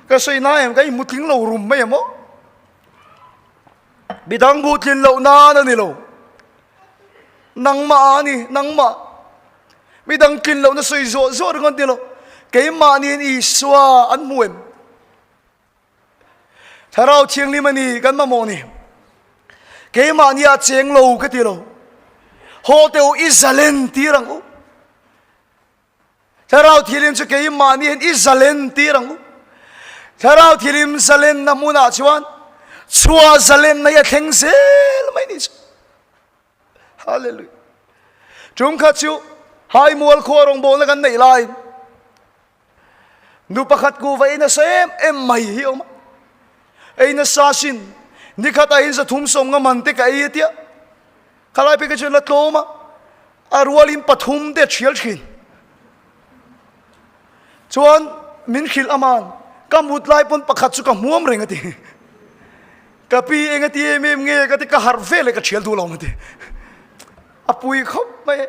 Ka sawi na em ka inhmu tling lo rum mai em aw. Midang hmuh tlin loh nan a ni lo. Nangmah a ni, nangmah. Midang tlin lohna sawi zuah zuah ringawt ni lo. Keimahniin Isua an hmu em? Thlarau Thianghlim a ni kan mamawh ni. Keimahni ah cheng lo ka ti lo. Haw teh u i zalen tir ang u. Thlarau Thianghlim chu keimahni hian i zalen tir ang u. Thlarau Thianghlim zalenna hmunah chuan chhuah zalenna hi a thleng zel mai ni chu. Hallelujah. Tum khat chu Haimual khua rawngbawlna kan neih lai nu pakhat kuhva ei nasa em em mai hi a awm a. Ei nasa sin nikhat ah hian zathum sawmnga man te ka ei a tia. Khalai phei kha chuan la tlawm a, a rualin pathum te a thial thin. Chuan min hrilh aman, ka mut lai pawn pakhat chu ka hmuam reng a ti. Ka pi eng a ti em em nge ka ti, ka harh vel e ka thial duh lo ang a ti. A pui khawp mai e.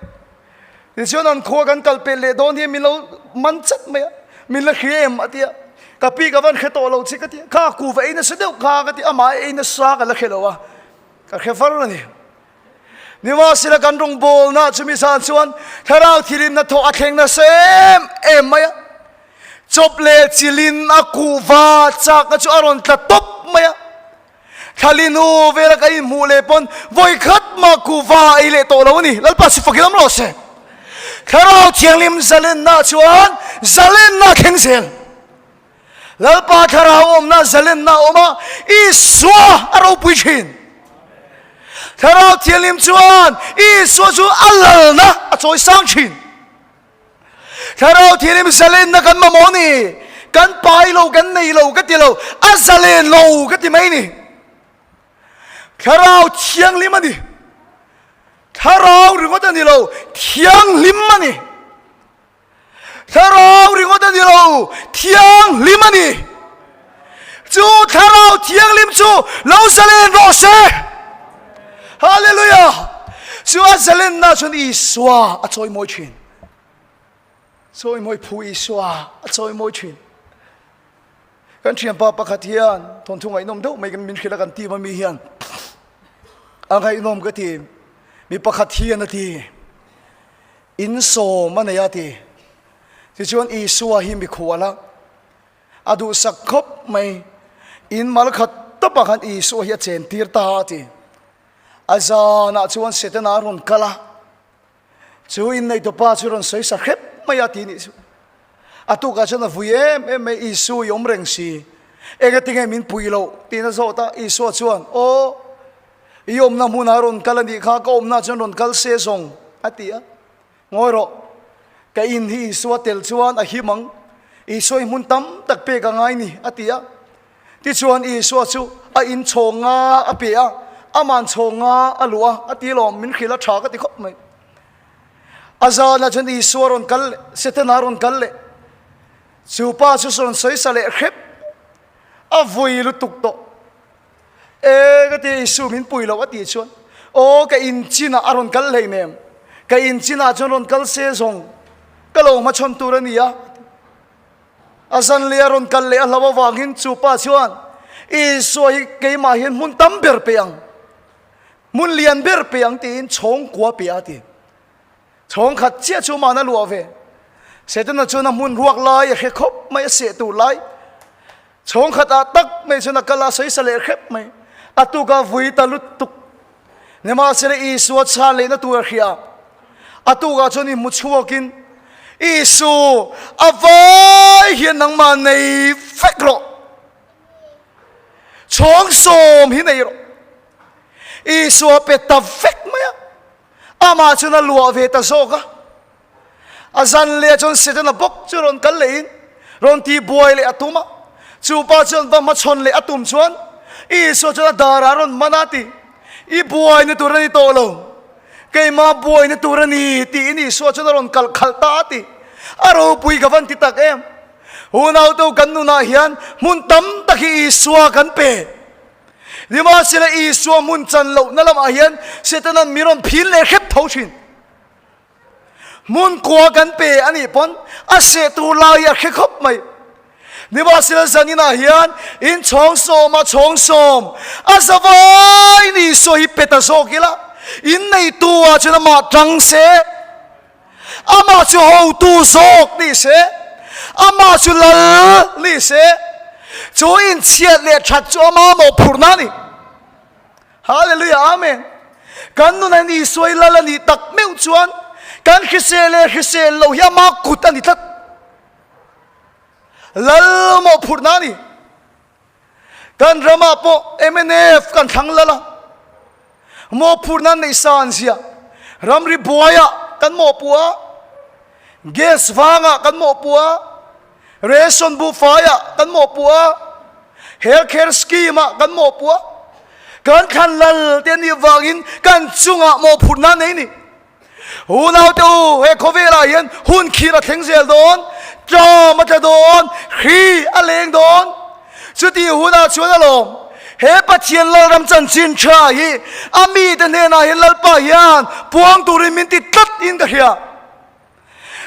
Tichuan an khua kan kal pelh leh dawn hian min lo man chat mai a, min la hria em a ti a. Ka pi ka van hre tawh lo che ka ti a, kha kuva ei nasa deuh kha ka ti, amah ei nasa ka la hre lo a. Ka hre var a ni. Nimahsela kan rawngbawlna chumi zan chuan thlarau thilimna thawh a thleng nasa em em mai a. Chawp leh chilin a kuhva chakna chu a rawn tla tawp mai a. Thlali hnu vela ka inhmuh leh pawn vawi khat mah kuhva a ei leh tawh lo a ni. Lalpa si fakin awm rawh se. Thlarau Thianghlim zalenna chuan zalenna a thleng zel. Lalpa thlarau awmna zalenna a awm a, Isua a ropui thin. Thlarau Thianghlim chuan Isua chu a lalna a chawi sang thin. Thlarau Thianghlim zalenna kan mamawh ni, kan pai lo, kan nei lo ka ti lo, a zalen lo ka ti mai ni. Thlarau Thianghlim a ni. Thlarau ringawt a ni lo, Thianghlim a ni. Thlarau ringawt a ni lo, thianghlim a ni. Chu Thlarau Thianghlim chu lo zalen rawh se. Hallelujah! Chu a zalenna chuan Isua a chawimawi thin. Chawimawi phu Isua a chawimawi thin. Kan thianpa pakhat hian thawnthu ngaihnawm deuh mai min hrilh a kan team ami hian a ngaihnawm ka ti. Mi pakhat hian a ti, Insawm a nei a ti. Tichuan Isua hi mikhual a, a duhsak khawp mai. In mal khat tawpah khan Isua hi a chen tir ta a ti. A zanah chuan Setana a rawn kal a, chu inneitupa chu rawn sawi sa hrep mai a ti nih chu. A tukah chuan a vui em em mai, Isu i awm reng si, engatinge min pui loh? tiin a zawt a. Isua chuan, Aw, i awmna hmunah rawn kal a nih kha, ka awmna chuan rawn kal se zawng, a ti a. Ngawi rawh, ka in hi Isua tel chuan a him ang, Isua hi hmun tam tak pek a ngai ni, a ti a. Tichuan Isua chu a in chhawng nga a pe a, aman chhawng nga a luh a, a ti lawm, min hrilh a tha ka ti khawp mai. A zanah chuan Isua rawn kal leh, Setana rawn kal leh, chu pa chu rawn sawi sa leh hrep, a vui lutuk tawh. E ka ti Isu min pui loh a tih chuan aw ka in chinah a rawn kal hleinem ka in chinah chuan rawn kal se zawng ka lo hmachhawn tur a ni a a zan leh a rawn kal leh a hlo avangin chu pa chuan Isua hi keimah hian hmun tam ber pe ang hmun lian ber pe ang tiin chhawngkua pe a ti Chhawng khat chiah chu man a luah ve. Setana chuan a hmun ruak lai a hre khawp mai, a seh tur lai. Chhawng khat ah tak mai chuan a kal a, sawi sa leh hrep mai. A tuk a vui ta lutuk. Nimahsela Isua chhan lehna tur a hria. A tuk ah chuan inhmu chhuakin, Isu, a vai hian nangmah nei vek rawh. Chhawng sawm hi nei rawh. Isua pe ta vek mai a. Amah chuan a luah ve ta zawk a. A zan leh chuan Setana bawk chu rawn kal lehin rawn ti buai leh a tum a. Chu pa chuan va hmachhawn leh a tum chuan Isua chuan a darah a rawn man a ti, I buaina tur a ni tawh lo, keimah buaina tur a ni tiin Isua chuan a rawn kalh khalh ta a ti. A ropui ka van ti tak em! Unautu kan nunah hian hmun tam tak hi Isua kan pe. Nimahsela Isua hmun chan lohna lamah hian Setana'n mi rawn phil leh hrep tho thin. Hmun kua kan pe a nih pawn a seh tur lai hi a hre khawp mai. Nimahsela zaninah hian inchhawng sawma chhawng sawm a zavaiin Isua hi pe ta zawk ila, inneitu ah chuan amah tang se, Amah chu hotu zawk ni se, amah chu lal ni se, chu inchhiat leh that chu ama mawhphurhna a ni. Hallelujah, Amen. Kan nun a ni suai lal a nih tak meuh chuan kan hrisel leh hrisel loh hi ama kut a ni tlat. Lal mawhphurhna a ni. Kan ramah pawh mnf kan thlang lal a, mawhphurhna an neih san zia, ramri buaiah kan mawhpuh a, gas vangah kan mawhpuh a, ration buhfaiah kan mawhpuh a, health care scheme-ah kan mawhpuh a, kan thlan lal te anih vangin kan chungah mawhphurhna an nei a ni. Unaute u, he khawvelah hian hun khir a thleng zel dawn, ṭam a tla dawn, hri a leng dawn. Chuti hunah chuan alawm, he Pathian Lalram chanchin ṭha hi a mite hnenah hian Lalpa hian puang turin min ti tlat in ka hria.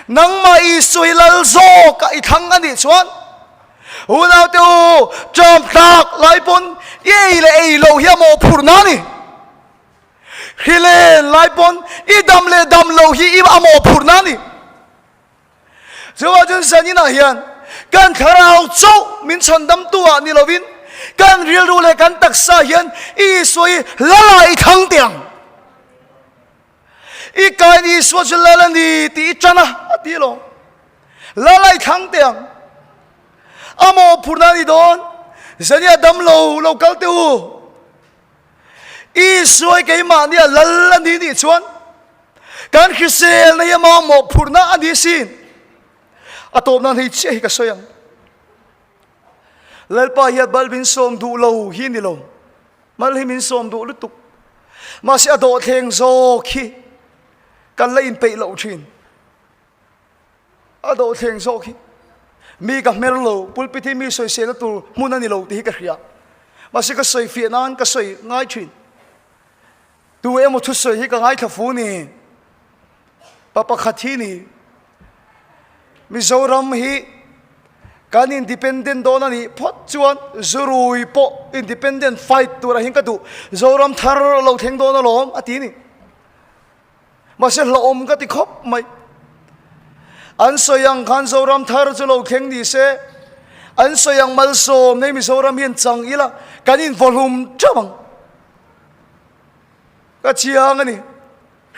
Nangmah Isua hi Lal zawkah i thlang a nih chuan, unaute u, ṭam tlak lai pawn i ei leh ei loh hi a mawhphurhna a ni. Hrilen lai pawn i dam leh dam lo hi i a mawhphurhna a ni. Chuvang chuan zaninah hian kan thlarau chauh min chhandamtu ah ni lovin kan rilru leh kan taksa hian Isua hi lala i thlang teh ang. I kain Isua chu lal a ni tih i tan a, a ti alawm. Lala i thlang teh ang. A mawhphurhna a ni dawn. Zaniah dam lo lo kal teh u. Isua hi keimahni a lal a ni nih chuan kan hriselna hi ama mawhphurhna a ni sin. A tawp nan hei chiah hi ka sawi ang. Lalpa hian mal min sawm duh lo hi ni lo. Mal hi min sawm duh lutuk. Mahse a dawhthleng zawk hi kan la inpeih loh thin. A dawhthleng zawk hi. Mi ka hmer lo, pulpit hi mi sawiselna tur hmun a ni lo tih hi ka hria. Mahse ka sawi fiah nan ka sawi ngai thin. Tu emaw thusawi hi ka ngaithla fu ni. Pa pakhat hi ni. Mizoram hi kan independent dawn a nih phawt chuan zurui pawh independent fight turah hian ka duh. Zoram thar a lo thleng dawn alawm a ti ni. Mahse hlauhawm ka ti khawp mai. An sawi ang khan Zoram thar chu lo thleng ni se, an sawi ang malsawm nei Mizoram hian chang ila kan invawhlum theuh ang. Ka chiang a ni.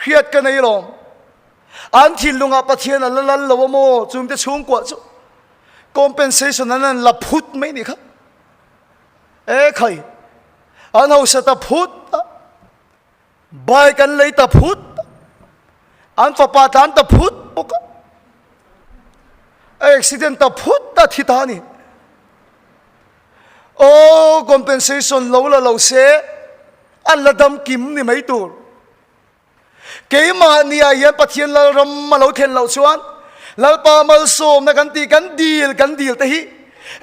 Hriat ka nei lawm. An thinlungah Pathian a la lal lo a maw? Chungte chhungkuah chu compensation an an la phut mai ni kha. E khai, an hausa ta phut a, bike an lei ta phut a, an fapa tlan ta phut bawk a, a accident ta phut a thi ta a ni. Aw compensation lo la lo se an la dam kim ni mai tur. Keimahni ah hian Pathian Lalram a lo thlen loh chuan Lalpa malsawmna kan tih kan dil kan dil te hi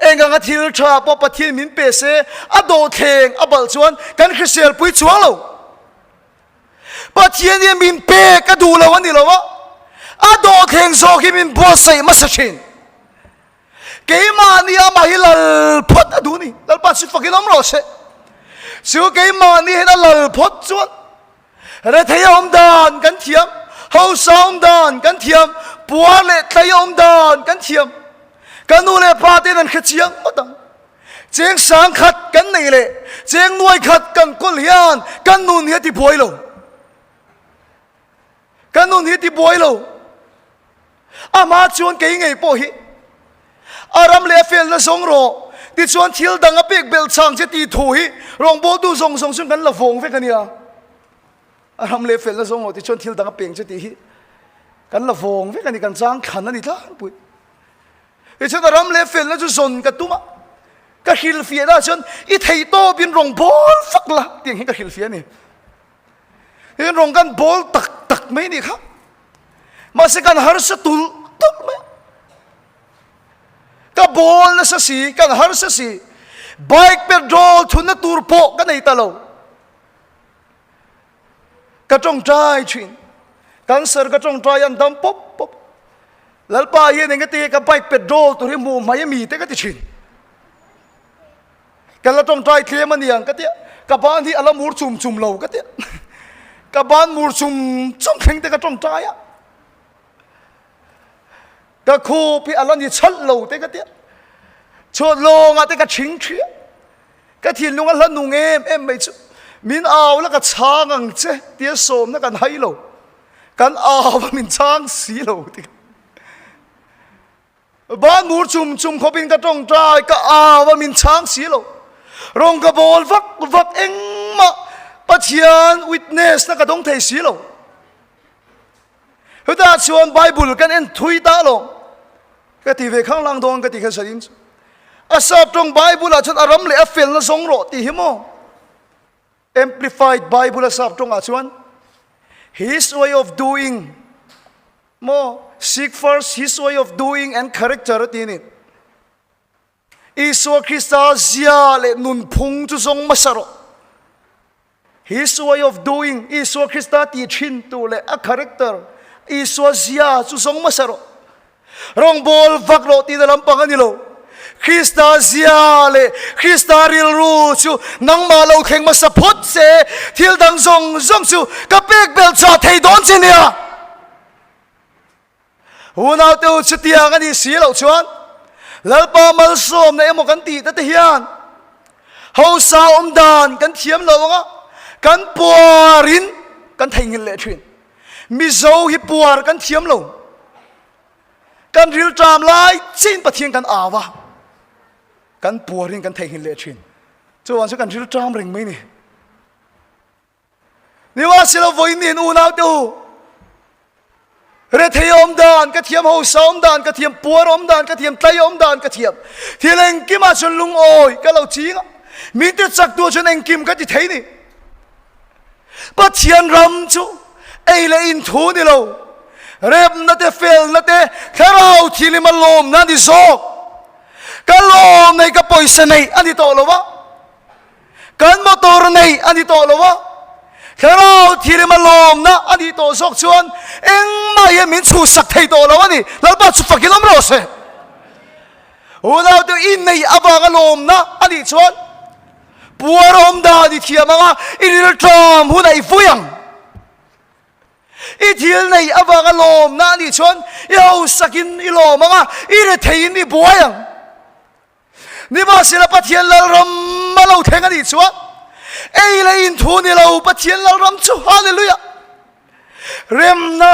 eng anga thil tha pawh Pathian min pe se a dawhthleng a balh chuan kan hrisel pui chuang lo. Pathian hian min pek a duh lo a ni lo a, a dawhthleng zawk hi min buatsaih hmasa thin. Keimahni amah hi lal phawt a duh ni. Lalpa chu fakin awm rawh se. Chu keimahni hian a lal phawt chuan rethei a awm dan kan thiam, hausa awm dan kan thiam, puar leh tlai a awm dan kan thiam. Ka nu leh pa te'n an hre chiang ngawt ang. Cheng sang khat kan nei leh cheng nuai khat kan kawl hian kan nun hi a tibuai lo. Kan nun hi a tibuai lo. Amah chuan kei ngei pawh hi a ram leh a felna zawng rawh, tichuan thil dang a pek belh chang che tih thu hi rawngbawltu zawng zawng chuan kan la vawng vek a nia. A ram leh felna zawng rawh tichuan thil dang a peng che tih hi kan la vawng vek a ni, kan chang thlan a ni tlangpui. Tichuan a ram leh felna chu zawn ka tum a, ka hrilhfiahna ah chuan i theihtawpin rawngbâwl fak la tih ang hian ka hrilhfiah a ni. Tin rawng kan bawl tak tak mai nih kha. Mahse kan harsa tulh tulh mai. Ka bawl nasa si, kan harsa si. Bike petrol thunna tur pawh ka nei ta lo. Ka tawngtai thin. Cancer ka tawngtai an dam pawp pawp. Lalpa hian engati ka bike petrol tur hi hmuh mai a mi te ka ti thin. Ka la tawngtai tlem a niang ka tia, ka ban hi a la mur chum chum lo ka tia, ka ban mur chum chum thleng te ka tawngtai a, ka khup hi a la ni chhalh lo te ka tia, chhuat lawngah te ka chhing thri a, ka thinlung a hla nung em em mai chu, min au la ka chhang ang che tia sawmna kan hai lo, kan au a min chhang si lo ti ka. Ban mur chum chum khawpin ka tawngtai, ka au a min chhang si lo. Rawng ka bawl vak vak engmah Pathian witness na ka dawng thei si lo. Hetah chuan Bible kan en thui ta lo. Ka ti ve khang lang dawn ka ti kha sarin chu. A sap tawng Bible ah chuan a ram leh a felna zawng rawh tih hi maw? Amplified Bible a sap tawngah chuan His way of doing Maw? Seek first his way of doing and character a ti a ni. Isua Krista zia leh nunphung chu zawng hmasa rawh. His way of doing, Isua Krista tih thin tu leh a character, Isua zia chu zawng hmasa rawh. Rawngbâwl vak rawh tihna lampang a ni lo. Krista zia leh Krista rilru chu nangmah lo thleng hmasa phawt se, thil dang zawng zawng chu ka pek belh chhuah thei dawn che nia. Unaute u, chutiang a nih si loh chuan Lalpa malsawmna emaw kan tih te hian hausa awm dan kan thiam lo ang a, kan puarin kan theihnghilh leh thin. Mizo hi puar kan thiam lo. Kan rilṭam lai chiin Pathian kan au a, kan puarin kan theihnghilh leh ṭhin. Chuvang chu kan rilṭam reng mai ni. Nimahsela vawiin unau te u, rethei awm dan ka thiam, hausa awm dan ka thiam, puar awm dan ka thiam, tlai awm dan ka thiam. Thil engkimah chuan lungawi ka lo ching a, min ti chak tu chuan engkim ka ti thei ni. Pathian ram chu ei leh in thu ni lo, remna te, felna te, thlarau thilim a lawmna ni zawk. Ka lawm nei ka pawisa nei a ni tawh lo a, kan motor nei a ni tawh lo a, Thlarau Thianghlim a lawmna a nih tawh zawk chuan engmah hian min chhuhsak thei tawh lo a ni. Lalpa chu fakin awm rawh se. Unaute i neih avanga lawmna a nih chuan puar awm dan i thiam ang a, i rilṭam hunah i vui ang. I thil neih avanga lawmna a nih chuan i hausakin i lawm ang a, i retheiin i buai ang. Nimahsela Pathian Lalram a lo thleng a nih chuan ei leh in thu ni lo Pathian Lalram chu Hallelujah! Remna,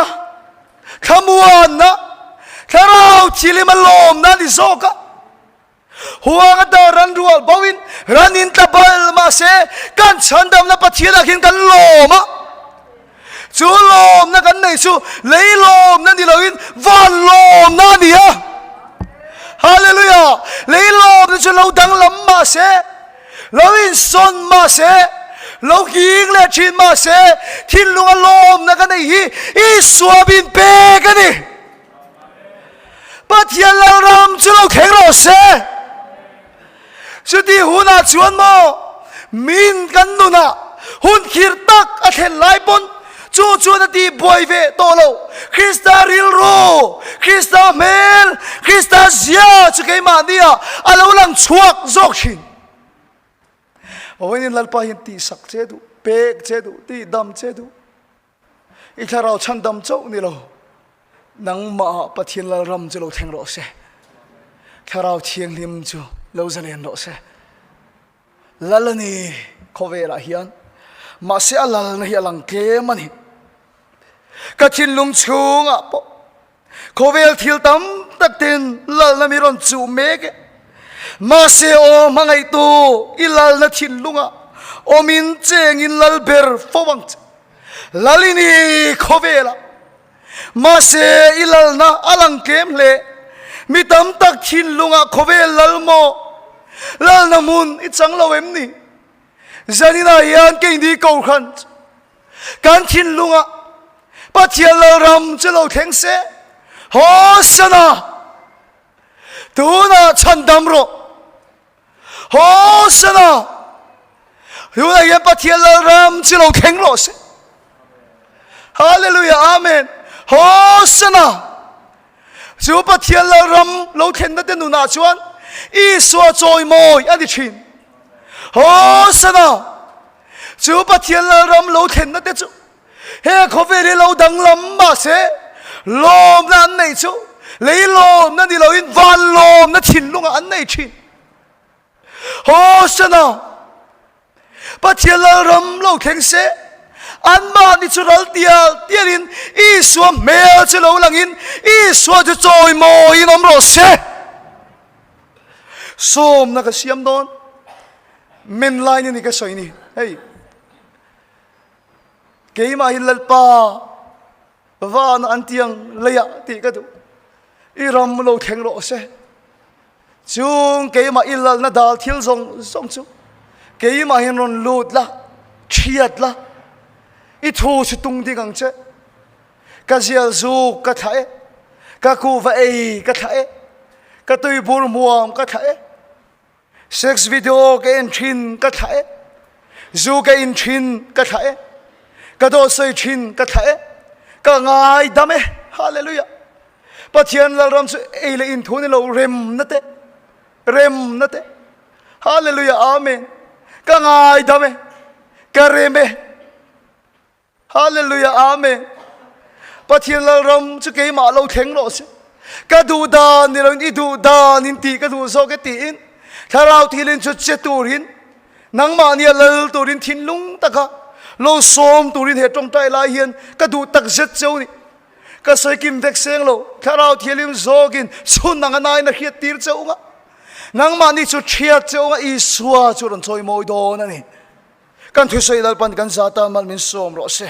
thlamuanna, thlarau thilima lawmna a ni zawk a. Huang ata ran rual bo in ran in tla bal mahse kan chhandamna Pathian ah khin kan lawm a, chu lawmna kan nei chu lei lawmna ni lo in van lawmna a ni a. Hallelujah! Lei lawmna chu lo danglam mahse, lo insawn mahse, lo nghing leh thin mahse thinlunga lawmna ka nei hi Isua min pek a ni. Pathian Lalram chu lo thleng rawh se. Chuti hunah chuan maw min kan nunah hun khir tak a thlen lai pawn chu chuan a tih buai ve tawh lo. Krista rilru, Krista hmel, Krista zia chu keimahnia a lo lang chhuak zawk thin. Vawiin Lalpa hian tihsak che duh, pek che duh, tihdam che duh. I thlarau chhandam chauh ni lo, nangmah Pathian Lalram chu lo thleng rawh se. Thlarau Thianghlim chu lo zalen rawh se. Lal a ni khawvelah hian, mahse a lalna hi a lang tlem a ni. Ka thinlung chhungah pawh Khawvel thil tam tak ten lalna mi rawn chuh mek e. Mahse aw hmangaihtu i lalna thinlungah awmin chengin lal ber fo ang che. Lal i ni khawvelah. Mahse i lalna a lang tlem hle. Mi tam tak thinlungah khawvel lal maw? Lalna hmun i chang lo em ni? Zaninah hian keini Kohhran kan thinlungah Pathian Lalram chu lo thleng se, Hosana! Tunah chhandam rawh. Hosana! Tunah hian Pathian Lalram chu lo thleng rawh se. Hallelujah, Amen. Hosana! Chu Pathian Lalram lo thlenna te nunah chuan Isua chawimawi a ni thin. Hosana! Chu Pathian Lalram lo thlenna te chu he khawvel hi lo danglam mahse lawmna an neih chu lei lawmna ni loin van lawmna thinlungah an nei thin. Hosana! Pathian Lalram lo thleng se, anmahni chu ral tial tialin Isua hmel chu lo langin Isua chu chawimawiin awm rawh se. Sawmna ka siam dawn, men lai ni ni ka sawi ni, hei keimah hi Lalpa vana an tiang leiah tih ka duh, i ram lo thleng rawh se. Chung keimah i lalna dal thil zawng zawng chu keimah hian rawn lut la, thiat la, i thu chu tung ding ang che. Ka zial zuk ka thlah e, ka kuhva ei ka thlah e, ka tuibur hmuam ka thlah e, sex video ka en thin ka thlah e, zu ka in thin ka thlah e, ka dawt sawi thin ka thlah e, ka ngaidam e. Hallelujah! Pathian Lalram chu ei leh in thu ni lo remna te, remna te. Hallelujah, Amen. Ka ngaidam e, ka rem e. Hallelujah, Amen. Pathian Lalram chu keimah lo thleng rawh se. Ka duh dan ni loin i duh dan in tih ka duh zawk e tiin Thlarau thilin chu che turin nangmah nia lal turin thinlung taka lo sawm turin he tawngtai lai hian ka duh tak zet cheu ni. Ka sawi kim vek seng lo, Thlarau Thianghlim zawkin chhun ang a nain a hriat tir che unga, nangmahni chu thiat che unga Isua chu rawn chawi mawi dawn a ni. Kan thusawi Lalpan kan za tan mal min sawm rawh se.